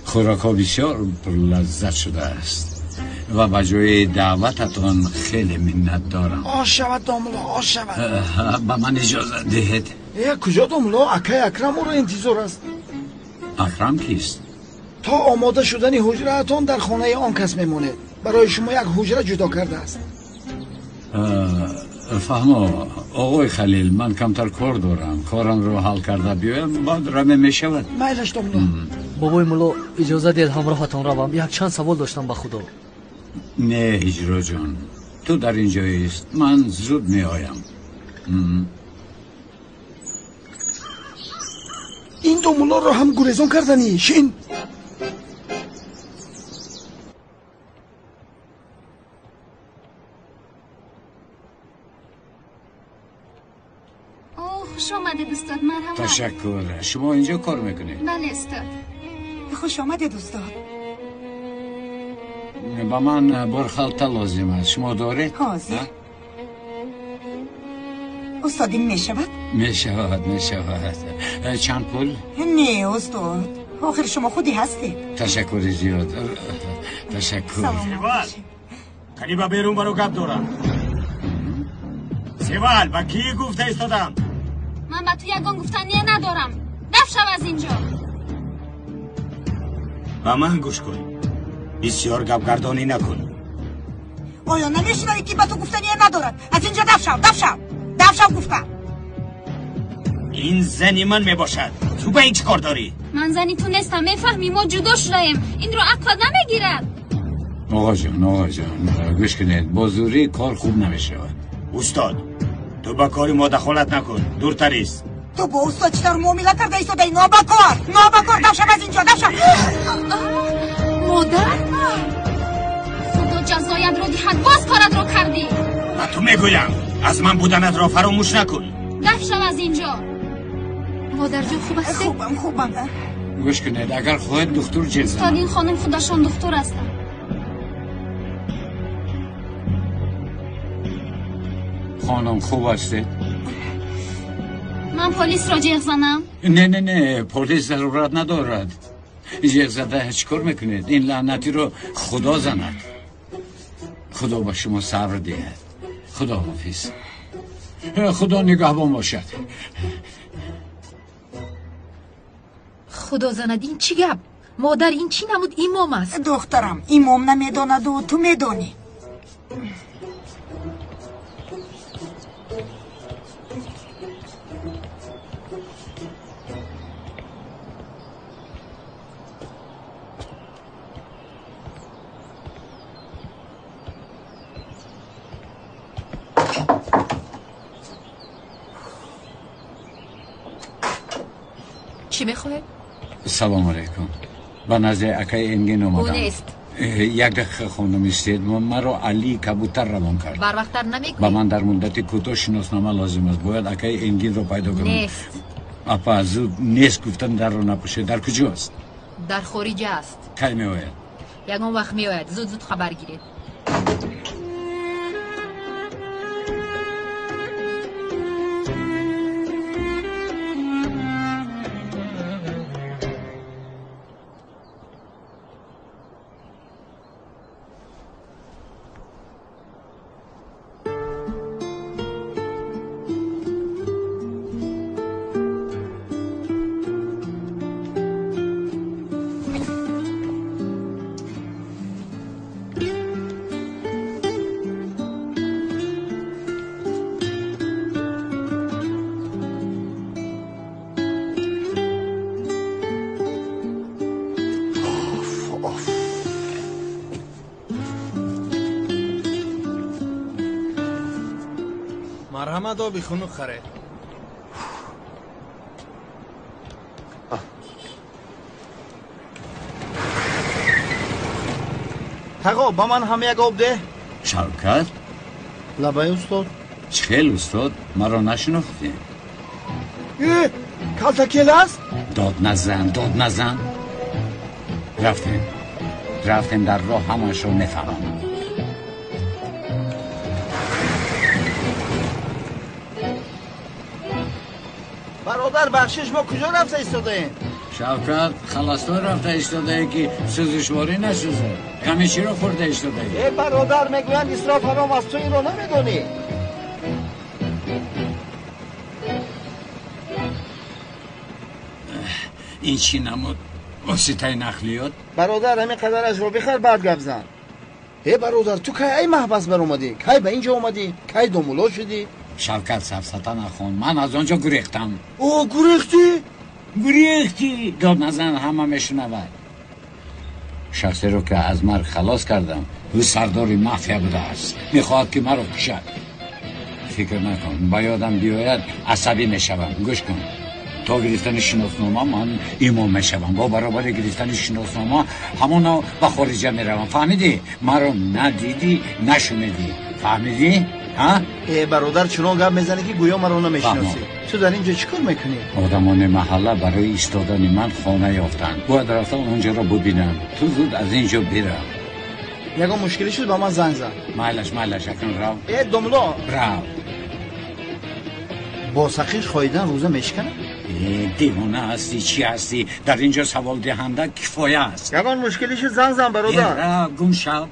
хӯрокҳо бисёр пурлаззат шудааст ва ба ҷои даъвататон хеле миннат дорам.
Ош шавад, домулло, ош шавад.
Ба ман иҷозат диҳед.
Куҷо, домулло? Акай Акрам ӯро интизор аст.
Акрам кист?
То омода шудани ҳуҷраатон дар хонаи он кас мемонед. Барои шумо як ҳуҷра ҷудо кардааст.
Фаҳмо, оғои Халил, ман камтар кор дорам. Корамро ҳал карда биёям, баъд раме мешавад.
Майлаш, домулло.
Бобои мулло, иҷоза диҳед ҳамроҳатон равам. Якчанд савол доштам ба Худо.
Не, ҳиҷроҷон, ту дар ин ҷоист, ман зуд меоям.
Ин домуллоро ҳам гурезон карданӣ шин.
Хуш омадед, устод, марҳамат.
Ташаккур. Шумо инҷо кор мекунед?
Бале, устод.
Хуш омадед, устод.
Ба ман борхалта лозим аст. Шумо доред?
Ҳозир. Устод, ин мешавад?
Мешавад, мешавад. Чанд пул?
Не, устод, охир шумо худи ҳастед.
Ташаккури зиёд. Ташаккур.
Севал, кани ба берун баро, гап дорам. Севал, ба кӣ гуфта истодам?
Ман ба ту ягон гуфтание надорам. Даф шав аз инҷо.
Ба ман гӯш кун. Бисёр гапгардонӣ накун.
Оё намешунавӣ, ки ба ту гуфтание надорад? Аз инҷо даф шав, даф шав, даф шав гуфтам.
Ин зани ман мебошад. Ту ба ин чӣ кор дорӣ?
Ман зани ту нестам, мефаҳмӣ? Мо ҷудо шудаем. Инро ақлат намегирад.
Оғоҷон, оғоҷон, гӯш кунед, бо зӯрӣ кор хуб намешавад.
Устод, ту ба кори мо дахолат накун, дуртар ист.
Ту бо устод чӣ тавр муомила карда истодаӣ? Нобакор, нобакор, даф шав аз инҷо, даф шав.
Модар, Худо ҷазоятро диҳад, боз коратро кардӣ.
Ба ту мегӯям, аз ман буданатро фаромӯш накун.
Даф шав аз инҷо.
Модарҷон, хуб ҳастед?
Хубам, хубам.
Гӯш кунед, агар хоҳед духтур ҷеғ занам.
Устод, ин хонум худашон духтур ҳастанд.
Хонум, хуб ҳастед?
Ман полисро ҷеғ занам?
Не, не, не, полис зарурат надорад. Ҷеғ зада чӣ кор мекунед? Ин лаънатиро Худо занад. Худо ба шумо сабр диҳад. Худо ҳофиз. Худо нигаҳбон бошад.
Худо занад, ин чӣ гап? Модар, ин чӣ намуд имом аст?
Духтарам, имом намедонаду ту медонӣ.
Чӣ мехоҳед?
Салом алейкум. Ба назди акаи Энгин омадам.
Ӯ нест.
Як дақиқа, хонум, истед. Маро Али Кабутар равон кард.
Барвақттар намегӯӣ?
Ба ман дар муддати кӯтоҳ шиноснома лозим аст. Бояд акаи Энгинро пайдо кунам.
Нест.
Апа, зуд нест гуфтан дарро напӯшед. Дар куҷост?
Дар хориҷа аст.
Кай меояд?
Ягон вақт меояд. Зуд зуд хабар гиред.
марҳамат, оби хунук харед. Тағо, ба ман ҳам як об деҳ.
Шавкат?
Лабай, устод.
Чӣ хел, устод, маро нашинохтӣ?
Э, калтакел аст?
Дод назан, дод назан. Рафтем, рафтем, дар роҳ ҳамаашро мефаҳмам.
Бародар, бахшиш, мо куҷо рафта истодаем?
Шавкат, халастой рафта истодае, ки сӯзишворӣ насӯзад. Ғами чиро хӯрда истодаӣ?
Э, бародар, мегӯянд исроф ҳаром аст, ту инро намедонӣ?
Ин чӣ намуд воситаи нақлиёт?
Бародар, ҳамин қадарашро бихар, баъд гап зан. Э, бародар, ту кай ай маҳбас баромадӣ? Кай ба ин ҷо омадӣ? Кай домулло шудӣ?
Шавкат, сафсата нахон, ман аз он ҷо гурехтам.
О, гурехтӣ?
Гурехтӣ! Дод назан, ҳама мешунавад. Шахсеро, ки аз марг халос кардам, ӯ сардори мафия будааст, мехоҳад, ки маро кушад. Фикр накун, ба ёдам биёяд, асабӣ мешавам. Гӯш кун, то гирифтани шиноснома ман имом мешавам. Бо баробари гирифтани шиноснома ҳамоно ба хориҷа меравам. Фаҳмидӣ? Маро надидӣ, нашунидӣ. Фаҳмидӣ?
Э, бародар, чунон гап мезанӣ, ки гӯё маро намешиносӣ. Ту дар ин ҷо чӣ кор мекунӣ?
Одамони маҳалла барои истодани ман хона ёфтанд. Бояд рафта онҷоро бубинам. Ту зуд аз ин ҷо бирав.
Ягон мушкилӣ шуд, ба ман занг зан.
Майлаш, майлаш, акнун рав.
Э, домулло.
Рав.
Бо сақиш хоидан рӯза мешиканад?
Э, девона ҳастӣ, чӣ ҳастӣ? Дар ин ҷо саволдиҳанда кифоя аст.
Ягон мушкилӣ шуд, занг зан, бародар.
Э, рав, гум шав.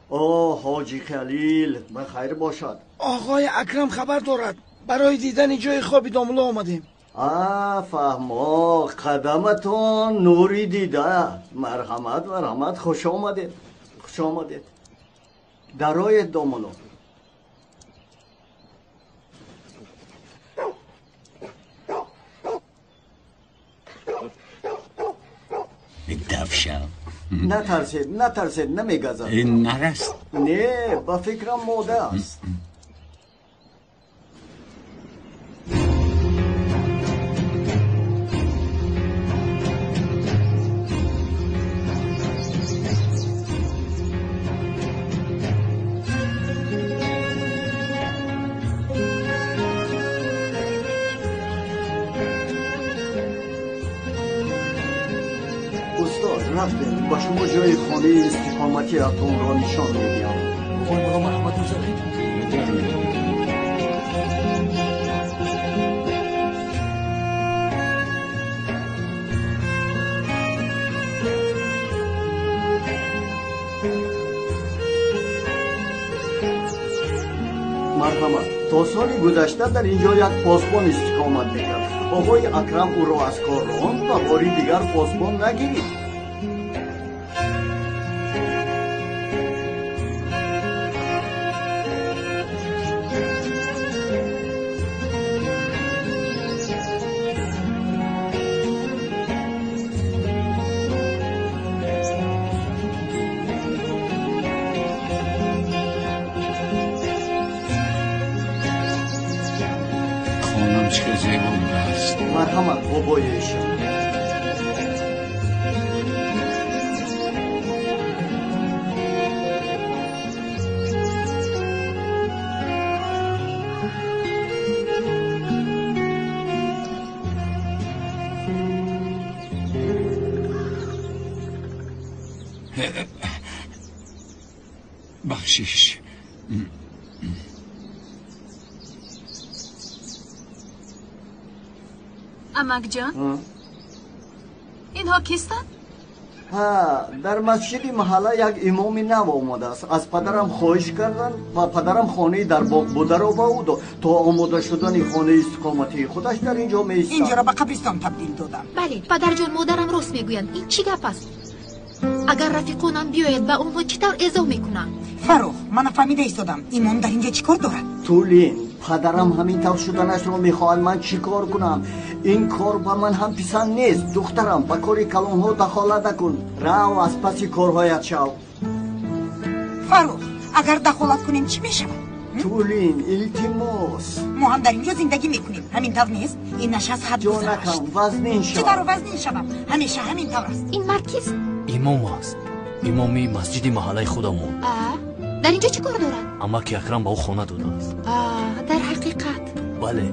О, ҳоҷи Халил, ба хайр бошад.
Оғои Акрам хабар дорад. Барои дидани ҷои хоби домулло омадем.
А, фаҳмо, қадаматон нури дида. Марҳамат, марҳамат, хуш омадед, хуш омадед. Дароед, домулло.
Дафшав.
Натарсед, натарсед, намегазад.
Ин нар аст?
Не, ба фикрам мода аст. Устод, рафтем, ба шумо ҷои хонаи истиқоматиатонро нишон медиҳам.
Оғои мулло, марҳамат, гузаред.
Марҳамат, то соли гузашта дар ин ҷо як посбон истиқомат мекард. Оғои Акрам ӯро аз кор ронд ва бори дигар посбон нагирифт.
Хонам чӣ зебо будааст.
Марҳамат, бобои эшон.
Бахшиш.
Амакҷон, инҳо кистанд?
Ҳа, дар масҷиди маҳалла як имоми нав омадааст. Аз падарам хоҳиш карданд ва падарам хонаи дар боғ бударо ба ӯ дод. То омода шудани хонаи истиқоматии худаш дар ин ҷо меистад.
Инҷоро ба қабристон табдил додам.
Бале, падарҷон, модарам рост мегӯянд. Ин чӣ гап аст? Агар рафиқонам биёяд, ба онҳо чӣ тавр эзоҳ мекунам?
Фаррух, ман нафаҳмида истодам. Имом дар инҷо чӣ кор дорад?
Тулин, падарам ҳамин тавр шуданашро мехоҳад. Ман чӣ кор кунам? Ин кор ба ман ҳам писанд нест. Духтарам, ба кори калонҳо дахолат накун. Рав, аз паси корҳоят шав.
Фаррух, агар дахолат кунем чӣ мешавад?
Тулин, илтимос.
Мо ҳам дар инҷо зиндагӣ мекунем. Ҳамин тавр нест? Ин нишаст ҳад гузашт.
Ҷонакам, вазнин шав.
Чӣ тавр вазнин шавам? Ҳамеша ҳамин тавр аст.
Ин мард кист?
Имом аст. Имоми масҷиди маҳаллаи худамон.
Дар инҷо чӣ кор дорад?
Амаки Акрам ба ӯ хона додааст.
Дар ҳақиқат?
Бале.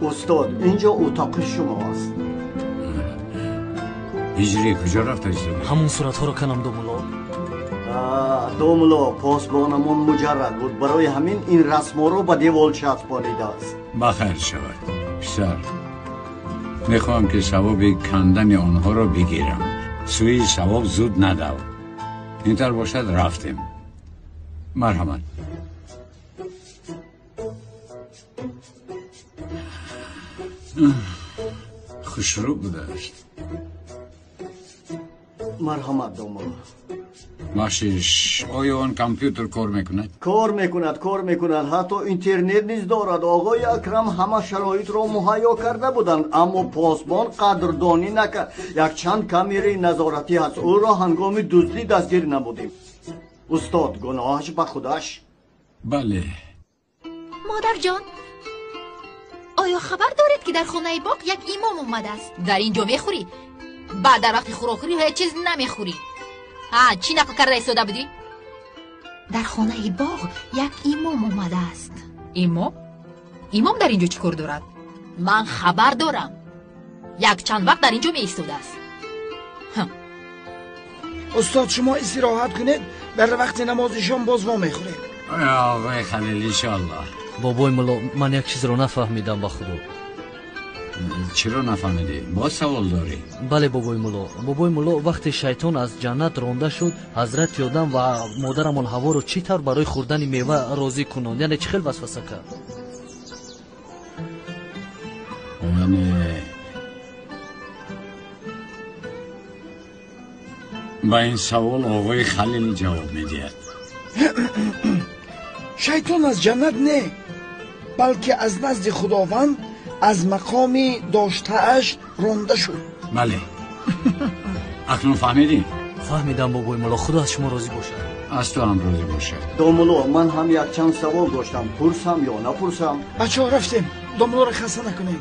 Устод, инҷо утоқи шумо аст.
Ҳиҷрӣ куҷо рафта истода?
Ҳамон суратҳоро канам, домулло.
Домулло, посбонамон муҷаррад буд. Барои ҳамин ин расмҳоро ба девол часпонидааст.
Ба хайр шавад, писар. Мехоҳам ки савоби кандани онҳоро бигирам. Сӯи савоб зуд надав. Ин тавр бошад, рафтем. Марҳамат. Хушрӯ будааст.
Марҳамат, домулло.
Бахшиш, оё он компютер кор мекунад?
Кор мекунад, кор мекунад. Ҳатто интернет низ дорад. Оғои Акрам ҳама шароитро муҳайё карда буданд, аммо посбон қадрдонӣ накард. Якчанд камераи назоратӣ ҳаст. Ӯро ҳангоми дуздӣ дастгир намудем. Устод, гуноҳаш ба худаш.
Бале.
Модарҷон, оё хабар доред, ки дар хонаи боғ як имом омадааст? Дар ин ҷо мехӯрӣ? Баъд дар вақти хӯрокхӯрӣ ҳеҷ чиз намехӯрӣ. Чӣ нақл карда истода будӣ? Дар хонаи боғ як имом омадааст. Имом? Имом дар ин ҷо чӣ кор дорад? Ман хабар дорам. Якчанд вақт дар ин ҷо меистодааст.
Устод, шумо истироҳат кунед, дар вақти намози шом боз во мехӯрем.
Оғои Халил, иншоаллоҳ.
Бобои мулло, ман як чизро нафаҳмидам ба худо.
Чиро нафаҳмидӣ? Боз савол дорӣ?
Бале, бобои мулло. Бобои мулло, вақте шайтон аз ҷаннат ронда шуд, ҳазрати Одам ва модарамон Ҳаворо чӣ тавр барои хӯрдани мева розӣ кунонд? Яъне чӣ хел васваса кард?
Яъне ба ин савол оғои Халил ҷавоб медиҳад.
Шайтон аз ҷаннат не, балки аз назди Худованд аз мақоми доштааш ронда шуд.
Бале. Акнун фаҳмидӣ?
Фаҳмидам, бобои мулло. Худо аз шумо розӣ бошад.
Аз ту ҳам розӣ бошад.
Домулло, ман ҳам якчанд савол доштам. Пурсам ё напурсам?
Бачаҳо, рафтем. Домуллоро хаста накунем.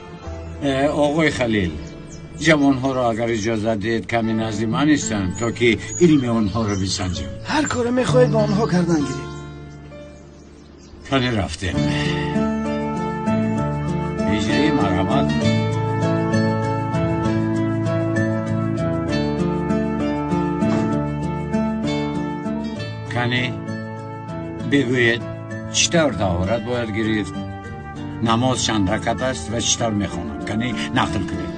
Оғои Халил, ҷавонҳоро агар иҷозат диҳед, каме назди ман истанд, то ки илми онҳоро бисанҷам.
Ҳар коре мехоҳед ба онҳо кардан гиред.
Кане рафтем. Ҳиҷрӣ, марҳамат. Кане бигӯед, чӣ тавр таҳорат бояд гирифт? Намоз чанд ракат аст ва чӣ тавр мехонанд? Кане нақл кунед.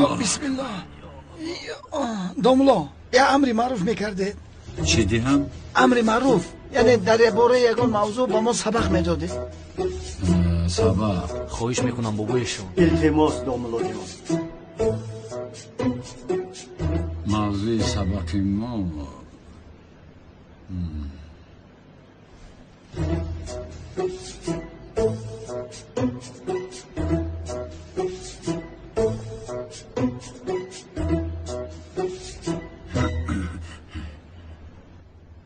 Ё бисмиллоҳ. Домулло, я амри маъруф мекардед?
Чӣ диҳам?
Амри маъруф, яъне дар бораи ягон мавзӯъ ба мо сабақ медодед.
Сабақ?
Хоҳиш мекунам, бобоешон.
Илтимос, домуллоҷон.
Мавзӯи сабақи мо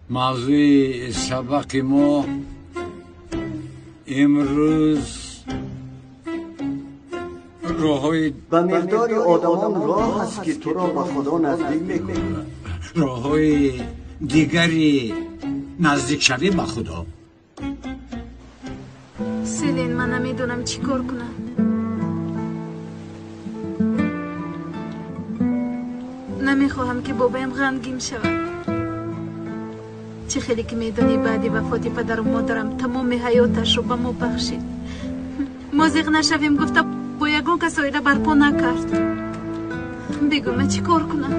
Мавзӯи сабақи мо имрӯз роҳҳои
ба миқдори одамон роҳ аст ки туро ба Худо наздик мекунад.
Роҳҳои дигари наздикшавӣ ба Худо.
Селин, ман намедонам чӣ кор кунам. Намехоҳам ки бобоям ғамгин шавад. Чӣ хеле ки медонӣ, баъди вафоти падару модарам тамоми ҳаёташро ба мо бахшид. Мо зиқ нашавем гуфта бо ягон кас оила барпо накард. Бигӯ, ман чӣ кор кунам?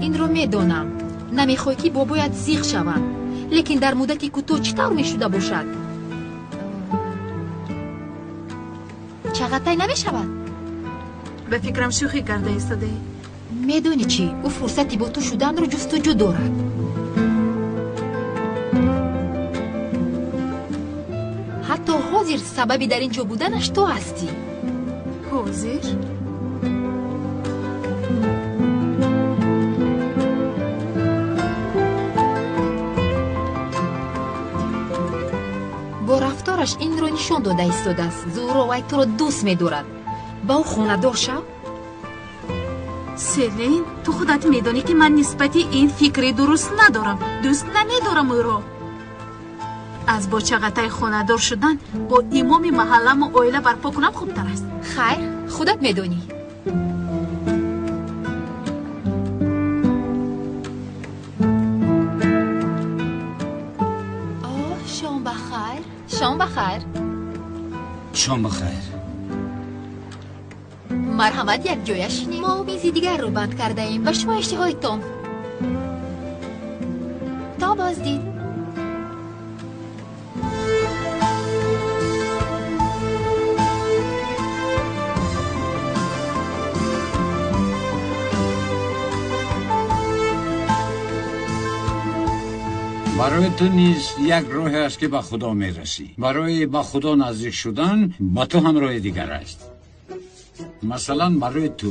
Инро медонам. Намехоҳӣ ки бобоят зиқ шаванд, лекин дар муддати кӯтоҳ чӣ тавр мешуда бошад? Чағатай намешавад?
Ба фикрам шӯхӣ карда истодаӣ.
Медонӣ чӣ? Ӯ фурсати бо ту шуданро ҷустуҷӯ дорад. Ҳатто ҳозир сабаби дар ин ҷо буданаш ту ҳастӣ.
Ҳозир?
Бо рафтораш инро нишон дода истодааст. Зуҳро, вай туро дӯст медорад. Ба ӯ хонадор шав.
Селин, ту худат медонӣ ки ман нисбати ин фикри дуруст надорам. Дӯст намедорам ӯро. Аз бо Чағатай хонадор шудан бо имоми маҳалламу оила барпо кунам хубтар аст.
Хайр, худат медонӣ. Оҳ, шом ба хайр. Шом ба хайр.
Шом ба хайр.
Марҳамат, якҷоя шинед. Мо мизи дигарро банд кардаем. Ба шумо иштиҳои том. То боздид.
Барои ту низ як роҳе аст ки ба Худо мерасӣ. Барои ба Худо наздик шудан ба ту ҳам роҳи дигар аст. Масалан, барои ту.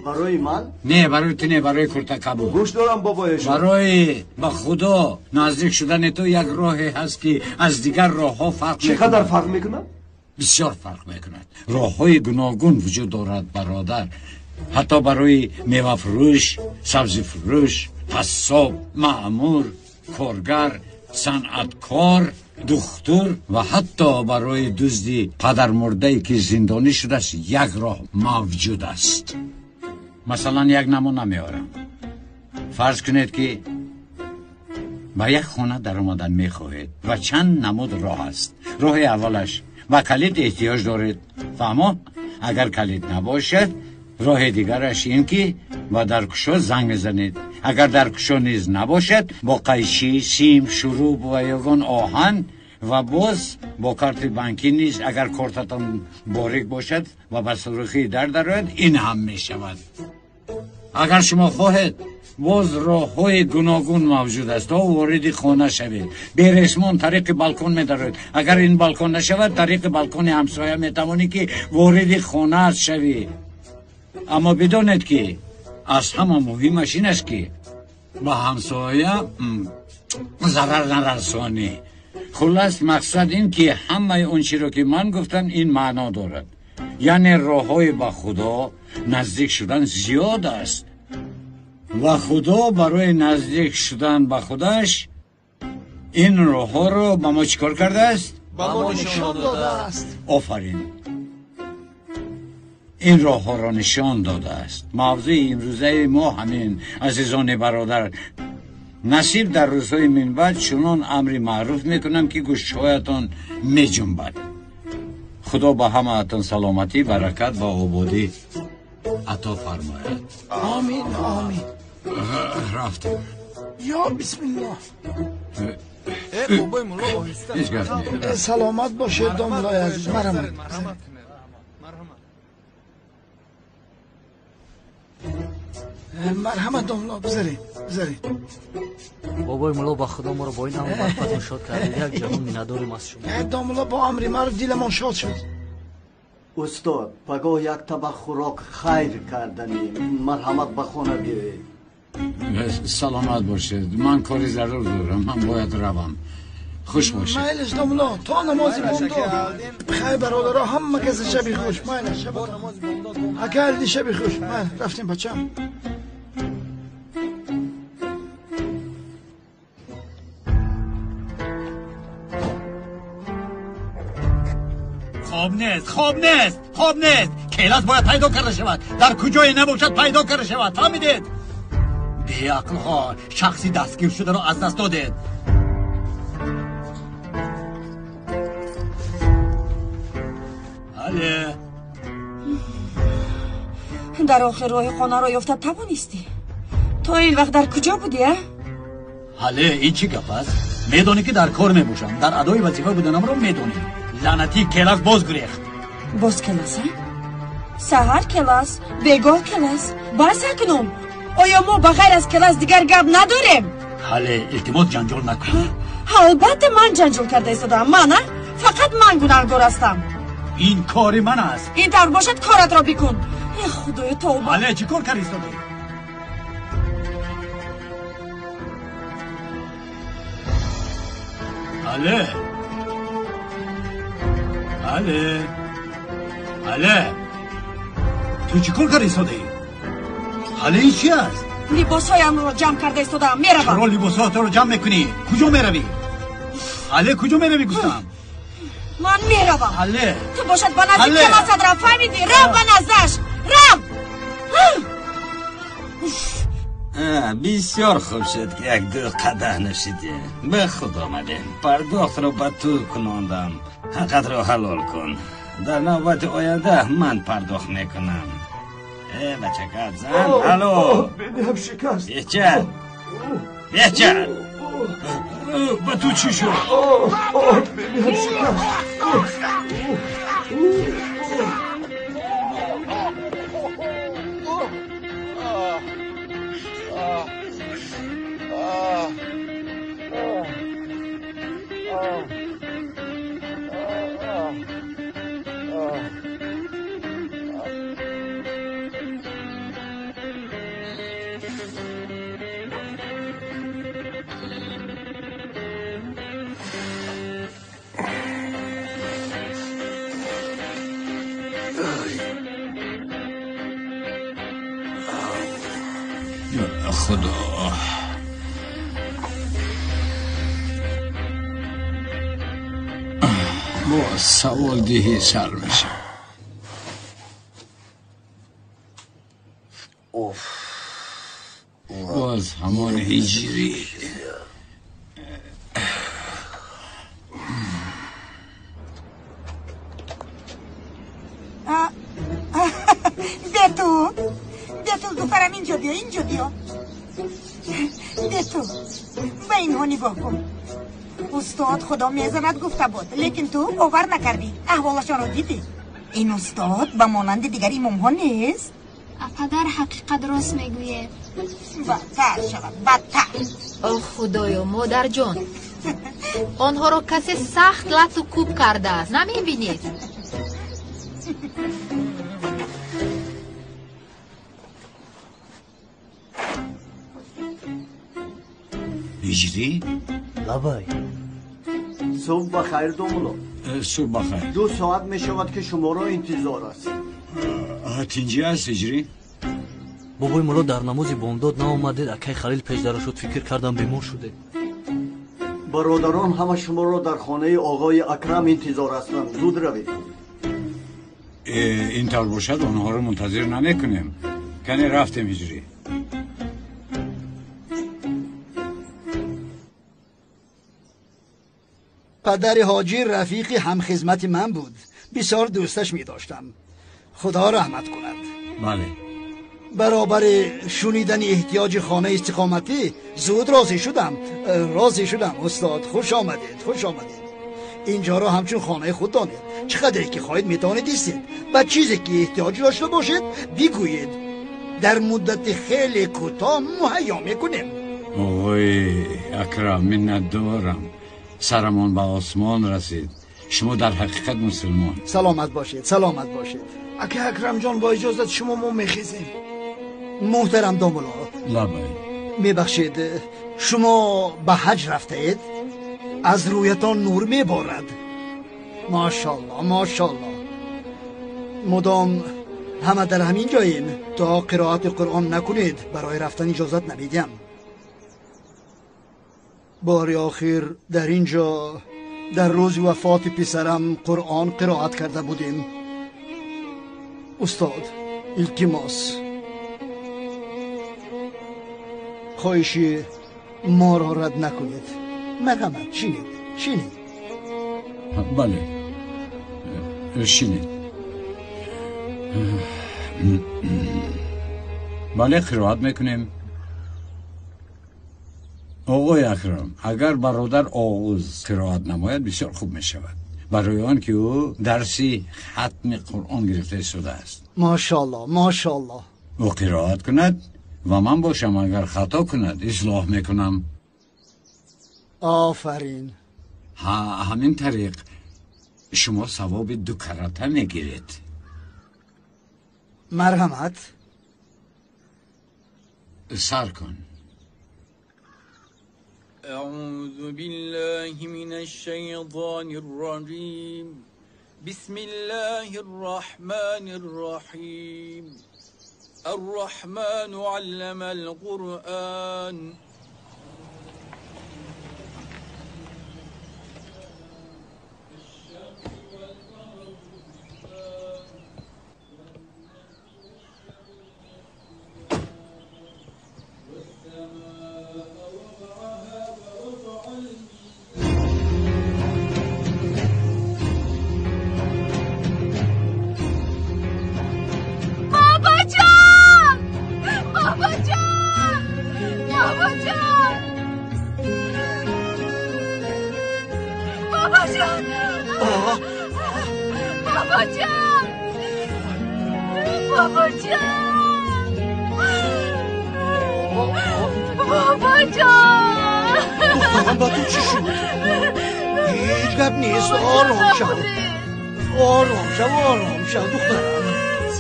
Барои ман?
Не, барои ту не, барои куртакабуд.
Гӯш дорам, бобоешон.
Барои ба Худо наздик шудани ту як роҳе ҳаст ки аз дигар роҳҳо фарқ
чӣ қадар фарқ мекунад?
Бисёр фарқ мекунад. Роҳҳои гуногун вуҷуд дорад, бародар. Ҳатто барои мевафурӯш, сабзифурӯш, қассоб, маъмур, коргар, санъаткор, духтур ва ҳатто барои дузди падармурдае ки зиндонӣ шудааст як роҳ мавҷуд аст. Масалан, як намуна меорам. Фарз кунед ки ба як хона даромадан мехоҳед ва чанд намуд роҳ аст. Роҳи аввалаш ба калид эҳтиёҷ доред. Фаҳмо? Агар калид набошад, роҳи дигараш ин ки ба даркушо занг мезанед. Агар даркушо низ набошад, бо қайчи, сим, шуруб ва ягон оҳан ва боз бо карти банкӣ низ агар кортатон борик бошад ва ба сурӯхии дар дарояд, ин ҳам мешавад. Агар шумо хоҳед, боз роҳҳои гуногун мавҷуд аст то вориди хона шавед. Бересмон тариқи балкон медароед. Агар ин балкон нашавад, тариқи балкони ҳамсоя метавонӣ ки вориди хонаат шавӣ. Аммо бидонед ки аз ҳама муҳимаш ин аст ки ба ҳамсоя зарар нарасонӣ. Хуллас, мақсад ин ки ҳамаи он чиро ки ман гуфтам ин маъно дорад. Яъне роҳҳои ба Худо наздик шудан зиёд аст ва Худо барои наздик шудан ба худаш ин роҳҳоро ба мо чӣ кор кардааст?
Ба мо нишон додааст.
Офарин. Ин роҳҳоро нишон додааст. Мавзӯи имрӯзаи мо ҳамин, азизони бародар. Насиб дар рӯзҳои минбаъд чунон амри маъруф мекунам ки гӯшҳоятон меҷунбад. Худо ба ҳамаатон саломатӣ, баракат ва ободӣ ато фармояд.
Омин, омин.
Рафтем.
Ё бисмиллоҳ.
Бобои мулло, оҳиста.
Ҳеҷ гап не.
Саломат бошед, домлои азиз. Марҳамат. Марҳамат домла, бизаред, бизаред.
Бобои мулло, ба худо моро бо ин ҳама барфатон шод кардед. Як ҷаҳон миннатдорем аз шумо.
Домла, бо амри маъруф диламон шод шуд.
Устод, пагоҳ як табақ хӯрок хайр карданӣ. Марҳамат, ба хона биёед.
Саломат бошед, ман кори зарур дорам, ман бояд равам. Хуш бошед.
Майлаш домло, то намози бомдод. Хайр бародаро, ҳама касе шаби хуш. Майлаш, ака Алди, шаби хуш. Майл, рафтем бачам.
Хоб нест, хоб нест, хоб нест. Келас бояд пайдо карда шавад. Дар куҷое набошад, пайдо карда шавад. Фаҳмидед? Беақлҳо, шахси дастгир шударо аз даст додед. Ҳале.
Дар охир роҳи хонаро ёфта тавонистӣ? То ин вақт дар куҷо будӣ, а?
Ҳале, ин чӣ гап аст? Медонӣ, ки дар кор мебошам. Дар адои вазифа буданамро медонӣ. Лаънатӣ Келас боз гурехт.
Боз Келас, а? Саҳар Келас, бегоҳ Келас. Бас акнун. Оё мо ба ғайр аз Келас дигар гап надорем?
Ҳале, илтимос, ҷанҷол накун.
Албатта ман ҷанҷол карда истодаам. Ман, а? Фақат ман гунаҳгор ҳастам.
Ин кори ман аст.
Ин тавр бошад, коратро бикун. Э худоё, тавба.
Ҳале, чӣ кор карда истодаӣ? Ҳале, ҳале, ҳале, ту чӣ кор карда истодаӣ? Ҳале, ин чӣ аст?
Либосҳоямро ҷамъ карда истодаам, меравам.
Чаро либосҳоятро ҷамъ мекунӣ? Куҷо меравӣ? Ҳале, куҷо меравӣ, гуфтам?
Ман меравам.
Ҳале,
ту бошад ба назди Келасат рав, фаҳмидӣ? Рав ба наздаш, рав.
Бисёр хуб шуд, ки як ду қадаҳ нӯшидӣ. Ба худ омадем. Пардохтро ба ту кунондам. Ҳаққатро ҳалол кун. Дар навбати оянда ман пардохт мекунам. Э, бачакат зан, алло.
Бинам шикаст.
Беҳчат, беҳчат, ба ту чӣ шуд?
Бинам шикаст.
Худо, боз савол диҳӣ, сар мешавад. Боз ҳамон ҳиҷрӣ.
Бетул, Бетул, духтарам, инҷо биё, инҷо биё. Бетул, ба инҳо нигоҳ кун. Устод худо мезанад гуфта буд, лекин ту бовар накардӣ. Аҳволашонро дидӣ? Ин устод ба монанди дигар имомҳо нест.
Падар ҳақиқат рост мегӯяд.
Бадтар шавад, бадтар.
О худоё, модарҷон, онҳоро касе сахт лату кӯб кардааст, намебинед?
Ҳиҷрӣ?
Лабай.
Субҳ ба хайр, домулло.
Субҳ ба хайр.
2 соат мешавад, ки шуморо интизор аст.
Тинҷӣ аст, ҳиҷрӣ?
Бобои мулло, дар намози бомдод наомадед. Акай Халил пешдаро шуд, фикр кардам бемор шудед.
Бародарон ҳама шуморо дар хонаи оғои Акрам интизор ҳастанд. Зуд равед.
Ин тавр бошад, онҳоро мунтазир намекунем. Кане, рафтем, ҳиҷрӣ.
Падари ҳоҷӣ рафиқи ҳамхизмати ман буд. Бисёр дӯсташ медоштам. Худо раҳмат кунад.
Бале.
Баробари шунидани эҳтиёҷи хонаи истиқоматӣ зуд розӣ шудам. Розӣ шудам, устод. Хуш омадед, хуш омадед. Инҷоро ҳамчун хонаи худ донед. Чӣ қадре ки хоҳед, метавонед истед. Ба чизе ки эҳтиёҷ дошта бошед, бигӯед. Дар муддати хеле кӯтоҳ муҳайё мекунем.
Оғои Акрам, миннатдорам. Сарамон ба осмон расид. Шумо дар ҳақиқат мусулмон.
Саломат бошед, саломат бошед.
Ака Акрамҷон, бо иҷозати шумо мо мехезем.
Муҳтарам домулло.
Лабай.
Мебахшед, шумо ба ҳаҷ рафтаед? Аз рӯятон нур меборад. Мошалло, мошалло. Мудом ҳама дар ҳамин ҷоем. То қироати Қуръон накунед, барои рафтан иҷозат намедиҳам. Бори охир дар ин ҷо дар рӯзи вафоти писарам Қуръон қироат карда будем. Устод, илтимос, хоҳиши моро рад накунед. Марҳамат, шинед, шинед.
Бале, шинед. Бале, қироат мекунем. Оғои Акрам, агар бародар Оғуз қироат намояд, бисёр хуб мешавад. Барои он ки ӯ дарси хатми Қуръон гирифта истодааст.
Мошалло, мошалло.
Ӯ қироат кунад ва ман бошам, агар хато кунад, ислоҳ мекунам.
Офарин.
Ҳа, ҳамин тариқ шумо савоби ду карата мегиред.
Марҳамат.
Сар кун.
أعوذ بالله من الشيطان الرجيم. بسم الله الرحمن الرحيم. الرحمن علم القرآن.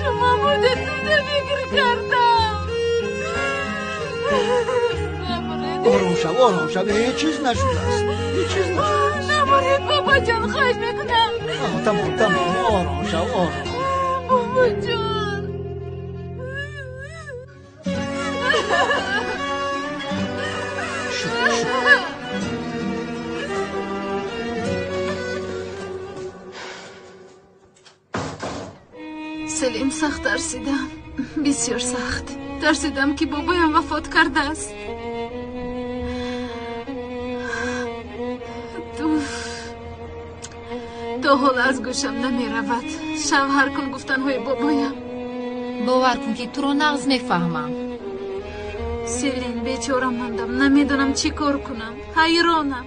Шумо будед, буда фикр кардам.
Ором шав, ором шав, ҳеҷ чиз нашудааст. Ҳеҷ чиз нашудааст.
Набуред, бобоҷон, хоҳиш мекунам.
Тамом, тамом, ором шав, ором.
Бобоҷон.
Шуд, шуд.
Селим, сахт тарсидам, бисёр сахт тарсидам, ки бобоям вафот кардааст. То ҳол аз гӯшам намеравад шавҳар кун гуфтанҳои бобоям.
Бовар кун, ки туро нағз мефаҳмам.
Селин, бечора мондам, намедонам чӣ кор кунам, ҳайронам.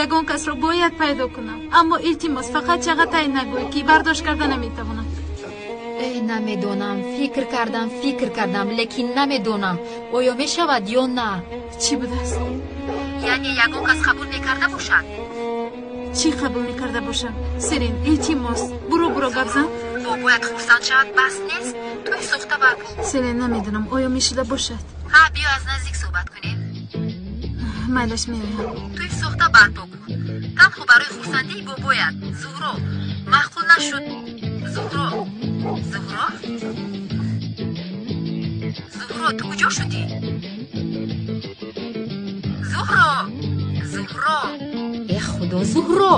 Ягон касро бояд пайдо кунам, аммо илтимос, фақат чағатай нагӯй, ки бардошт карда наметавонам.
Эй, намедонам, фикр кардам, фикр кардам, лекин намедонам, оё мешавад ё на.
Чӣ будааст?
Яъне ягон кас қабул мекарда бошад?
Чӣ қабул мекарда бошам? Селин, илтимос, буро, буро, гап зан.
Бобоят хурсанд шавад, бас нест? Тӯй сохта барпо.
Селин, намедонам, оё мешуда бошад?
Ҳа, биё аз наздик суҳбат кунем.
Майлаш, меоям.
Тӯй сохта барпо кун, танҳо барои хурсандии бобоят. Зуҳро, маъқул нашуд. Зуҳро, Зуҳро, Зуҳро, ту куҷо шудӣ? Зуҳро, Зуҳро, э худо, Зуҳро.